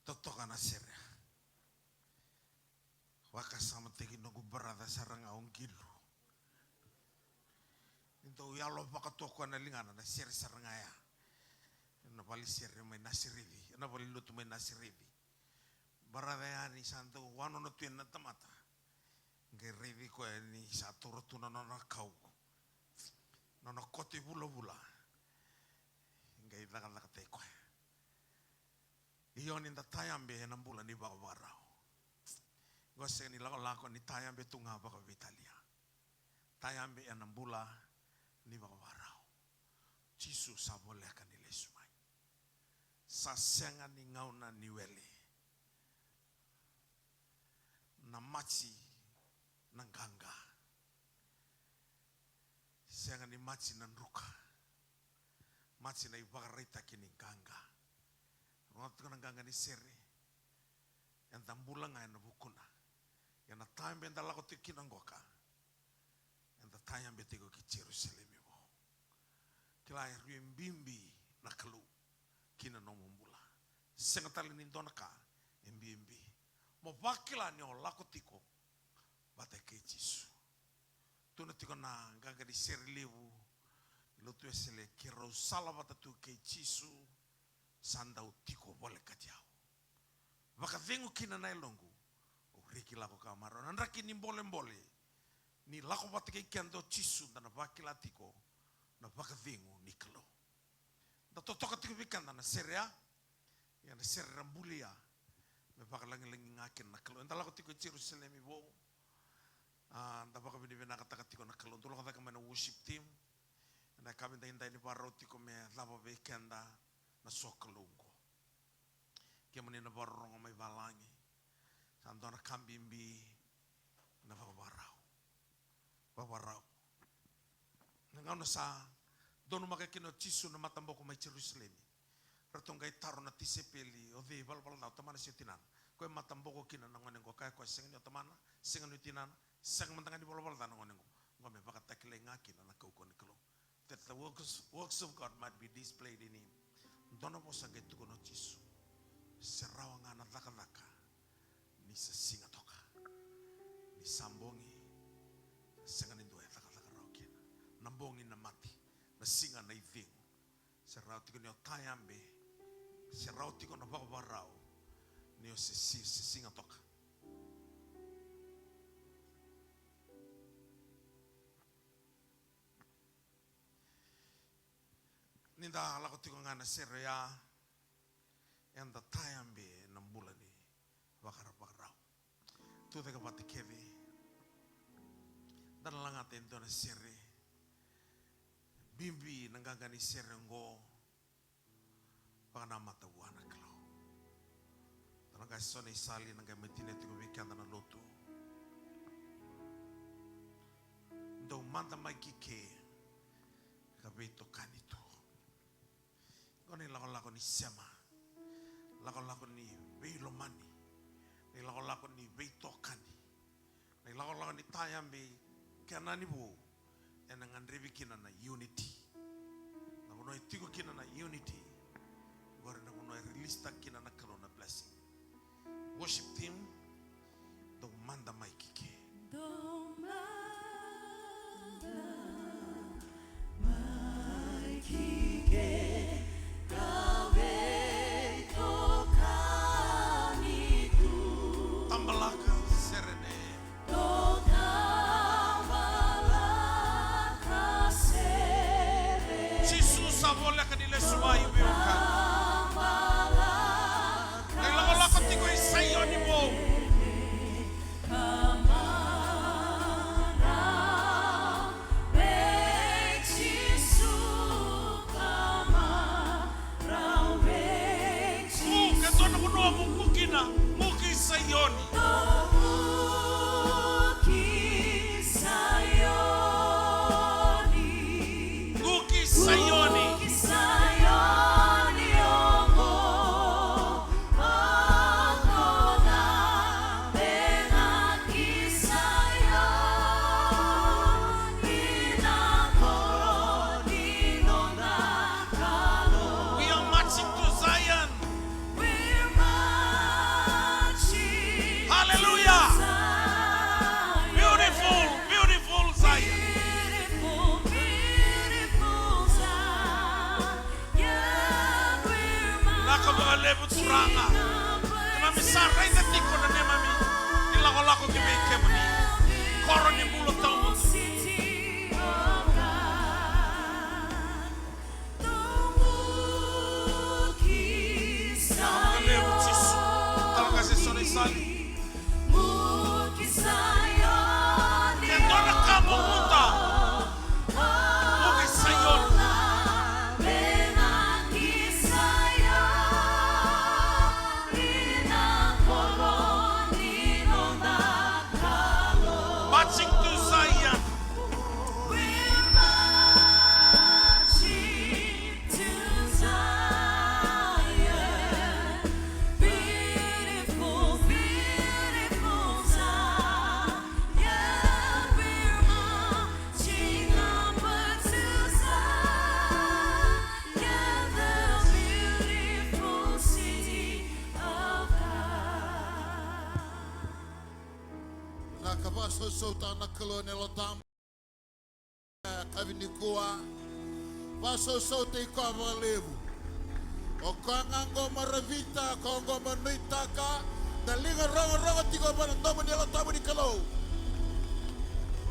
Totoka na sere. Vakasamataki noqu brother sara ga o Qilu. Ni dau yalo vakatoka na ligana na sere sara ga ya. Ena vale sere mai Nasireci, ena vale lotu mai Nasireci. Brother ya ni sa dau wanona tu ena tamata. Qai raici koya ni sa taura tu na nona kau, nona kote vulavula. Qai cakacakataki koya. Io, ni da tayabe ena bula ni vakavakarau. Qo sega ni lakolako ni tayabe tu ga vakaveitalia. Tayabe ena bula ni vakavakarau. Jisu sa voleka ni lesu mai. Sa sega ni gauna ni wele. Na maji na qaqa. Sega ni maji na druka. Maji na ivakaraitaki ni qaqa. Rogoca tiko na qaqa ni sere. Eda bula ga ena vukuna. Ia na tayabe eda lako tiko kina qoka. Eda tayabe tiko ki Jerusalemi vou. Kila e rui bibi na Kalou ki na nomu bula. Sega tale ni dua na ka e bibi. Mo vakila ni o lako tiko vata kei Jisu. Tukuna tiko na qaqa ni sere levu, Lotu Wesele, keirau sala vata tu kei Jisu, sa dau tiko volekati au. Vakacegu kina na yaloqu, au reki lako ka marau. Na draki ni bolebole ni lako vata kei keda o Jisu, da na vakila tiko na vakacegu ni Kalou. Da totoka tiko vei keda na sere ya, ia na sere ra bulia me vakalagilagi ga kina na Kalou. Eda lako tiko i Jerusalemi vou. A, da vakavinavinakataka tiko na Kalou. Dou lako cake mai na worship team. Ena yakavi daidai ni vakarau tiko me cava vei keda na sokalou oqo. Kemuni na vakarorogo mai valagi, sa Dua na ka bibi na vakavakarau. Vakavakarau. Na gauna sa donumaka kina o Jisu na mataboko mai Jerusalemi, ratou qai taro na tisaipeli, o cei valavala ca, o tamana se o tinana? Koya e mataboko kina na gone qo, kaya koya sega ni o tamana, sega ni o tinana, sega mada ga ni valavala ca na gone qo. Qo me vakatakilai ga kina na kaukauwa ni Kalou. That the works, works of God might be displayed in him. Dua na vosa qai tukuna o Jisu. Se rawa ga na cakacaka ni sa siga toka. Ni sa bogi, sega ni dua e cakacaka rawa kina. Na bogi na mate, na siga na icegu. Se rawa tiko ni o tayabe, se rawa tiko na vakavakarau ni o se, se, se siga toka. Ni da lako tiko ga na sere ya, eda tayabe na bula ni vakavakarau. Tucake vata kece, da na lagata e dua na sere bibi, na qaqa ni sere oqo. Vakanamata vua na Kalou. Dua na qase so na isali na qai mai tinia tiko vei keda na lotu. Dou mada mai ki ke ka veitokani tu. Qo na ilakolako ni sema, lakolako ni veilomani, na ilakolako ni veitokani. Na ilakolako ni tayabe kei na ni vou, ena gadrevi kina na unity. Na vanua e tiko kina na unity, qori na vanua e release-taka kina na Kalou na blessing. Worship team, dou mada mai ki ke. Dou mada mai ki ke, ka veitokani tu. Tabalaka, serene. Dou tabalaka, serene. Jisu sa voleka ni lesu mai, veiwekani. Tabalaka, qai lakolako tiko i Saioni vou. Ku, ke dua na vanua mo ku kina, mo ki Saioni. Mo ki Saioni. Mo ki Saioni. We are marching to Zion. Hallelujah. Beautiful, beautiful Zion. Vinaka vakalevu Turaga. Keimami sa raica tiko na neimami ilakolako ki vei kemuni. Koro ni bula tawamudu. Vinaka vakalevu Jisu. Tala qase so na isali. Ke dua na ka mo guta, mo ki Saioni. Marching to Zion. We're marching to Zion, beautiful, beautiful Zion. We're marching upward to Zion, the beautiful city of God. Na ka vakasausau tale na Kalou ena Yalo Tabu. Yakavi nikua, vakasausau tiko vakalevu. O koya ga oqo mo ravita, o koya oqo mo nuitaka, da liga rogorogo tiko vua na domo ni Yalo Tabu ni Kalou.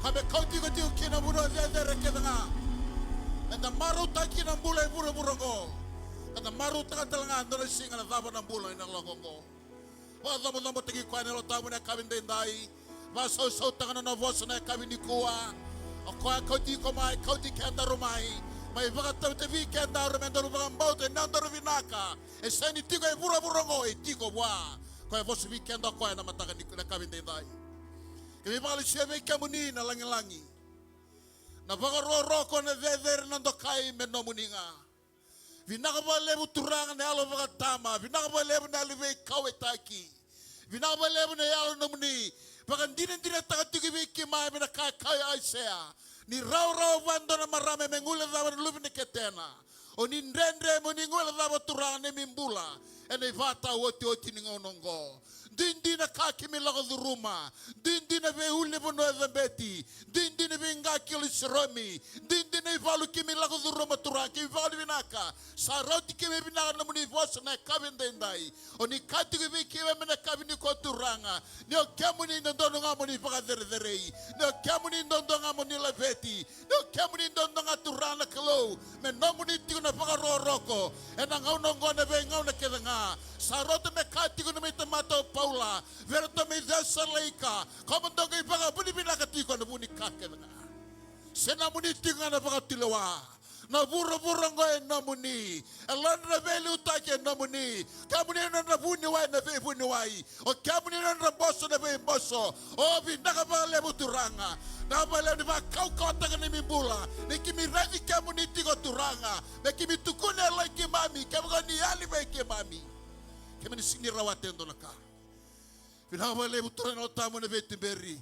Ka me kauti iko tiko ki na vanua cecere kece ga. Eda marautaka kina na bula e vuravura oqo. Eda marautaka tale ga dua na siga na cava na bula ena lako oqo. Vakacabocabotaki koya na Yalo Tabu na yakavi edaidai. Vakasausautaka na nona vosa na yakavi nikua. O koya kauti iko mai, kauti kedaru mai. Mai vakatavitavi kedaru me daru vakabauta ni nodaru vinaka e sega ni tiko e vuravura oqo, e tiko vua. Koya e vosa vei keda o koya na mataka ni, na yakavi edaidai. Keimami vakalesuya vei kemuni na lagilagi, na vakarokoroko, na cecere, na dokai me nomuni ga. Vinaka vakalevu Turaga na yalo vakatama, vinaka vakalevu na yalo veikauwaitaki, vinaka vakalevu na yalo nomuni vakadinadinataka tiko vei keimami na ka e kaya o Aisea, ni rawarawa vua e dua na marama me guilecava na luve ni ketena. O ni dredre mo ni guilecava Turaga na neimami bula ena ivakataotioti ni gauna oqo. Duidui na ka keimami lako curuma, duidui na veiulunivanua e cabeti, duidui na veiqakilo i Seromi, duidui na ivalu keimami lako curuma Turaga, keimami vakavinavinaka. Sa rauti keimami vinaka na nomuni vosa na yakavi edaidai. O ni kaya tiko vei keimami na yakavi nikua Turaga, ni o kemuni dodonu ga mo ni vakacerecerei, ni o kemuni dodonu ga mo ni laveti, ni o kemuni dodonu ga Turaga na Kalou me nomuni tiko na vakarokoroko ena gauna oqo, na veigauna kece ga. Sa rauta me kaya tiko na mai tamata o Paula vei iratou mai Cesalonaika, ko mo dou qai vakavinavinaka tiko ena vuku ni ka kece ga. Se nomuni tiko ga na vakatulewa. Na vuravura oqo e nomuni. E nodra veiliutaki e nomuni. Kemuni na nodra vuniwai na veivuniwai. O kemuni na nodra boso na veiboso. O vinaka vakalevu Turaga. Vinaka vakalevu ni vakaukauwataka na neimami bula, ni keimami raici kemuni tiko Turaga, me keimami tukuna e lai keimami, kevaka ni yali vei keimami, keimami sega ni rawata e dua na ka. Vinaka vakalevu Turaga na Yalo Tabu na veituberi.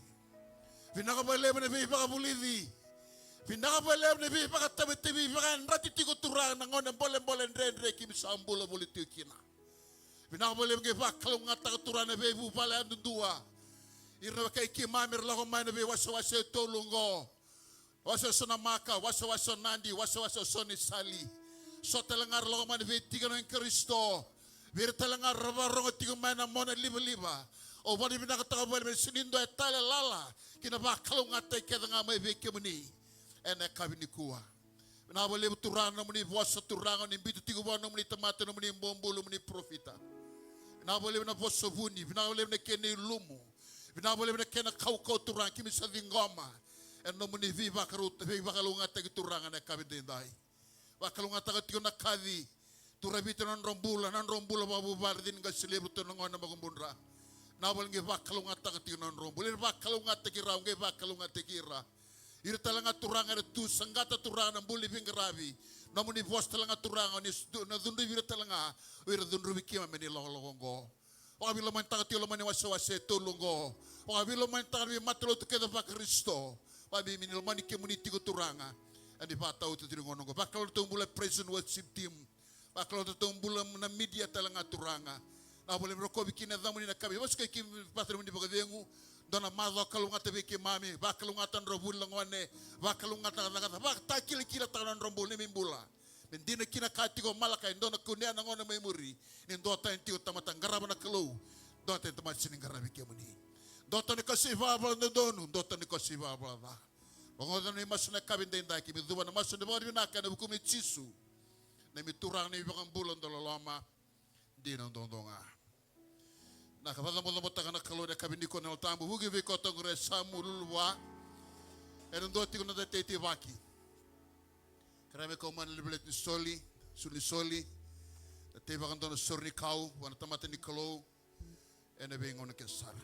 Vinaka vakalevu na veivakavulici. Vinaka vakalevu na veivakatavitavi, veivakayadrati tiko Turaga na gauna bolebole dredre keimami sa bula voli tiko kina. Vinaka vakalevu, qai vakalougatataka Turaga na veivuvale yadudua. Ira na wekai keimami era lako mai na veiwasewase e tolu oqo. Wasewase o Namaka, wasewase o Nadi, wasewase o Sonisali. So tale ga era lako mai na veitikina i Karisito. Vei ira tale ga era vakarogo tiko mai na monalivaliva. Au vakavinavinakataka vakalevu me sega ni dua e tale lala ki na vakalougatataki kece ga mai vei kemuni ena yakavi nikua. Vinaka vakalevu Turaga na nomuni vosa Turaga, o ni biuta tiko vua na nomuni tamata, na nomuni bobula, na nomuni parofita. Vinaka vakalevu na vosa vuni, vinaka vakalevu na kena ilumu, vinaka vakalevu na kena kaukauwa Turaga, keimami sa ciqoma ena nomuni veivakalougatataki Turaga na yakavi edaidai. Vakalougatataka tiko na kaci, turavi tiko na nodra bula, na nodra bula vakavuvale, cini qase levu ratou na gone na makubudra. Vinaka vakalevu, qai vakalougatataka tiko na nodra bula, ni vakalougatataki ira, qai vakalougatataki ira. Ira tale ga Turaga era tu saqata Turaga na bula ni veiqaravi. Nomuni vosa tale ga Turaga, ni s-, na cudruvi ira tale ga o ira cudruvi keimami ena ilakolako oqo. Vakaveilomanitaka tiko e loma ni wasewase e tolu oqo. Vakaveilomanitaka na veimatalotu kece vaKarisito. Vakabibi ni lomani kemuni tiko Turaga ena ivakataotioti ni gauna oqo. Vakalougatataka na nodatou bula praise and worship team. Vakalougatataka na nodatou bula na media tale ga Turaga. Vinaka vakalevu ni rokovi kina na yacamuni na yakavi. Vakasukai keimami vata na nomuni vakacegu. Dua na macawa kalougata vei keimami. Vakalougatataka na nodra vuli na gone. Vakalougatataka, cakacaka, vakatakilakilataka na nodra bula, neimami bula. Me dina kina ka tiko o Malakai, dou na kunea na gauna mai muri, ni dua tani tiko tamata qarava na Kalou, dua tani tamata sega ni qaravi kemuni. Dua tani ka se ivalavala dodonu, dua tani ka se ivalavala ca. Rogoca na neimami masu na yakavi edaidai, keimami cuva na masu ni vakavinavinaka ena vuku i Jisu, neimami Turaga, neimami iVakabula, dau loloma, dina duadua ga. Na ka vakacabocabotaka na Kalou ena yakavi nikua na Yalo Tabu, vuki vei koya toka qori e yasamu, lululu vua. Ena dua tiko na noda teitei vaki. Kerea me kau mai na leveleti ni soli, soli ni soli. Na tei vakadua na sori ni kau vua na tamata ni Kalou ena veigauna kece sara.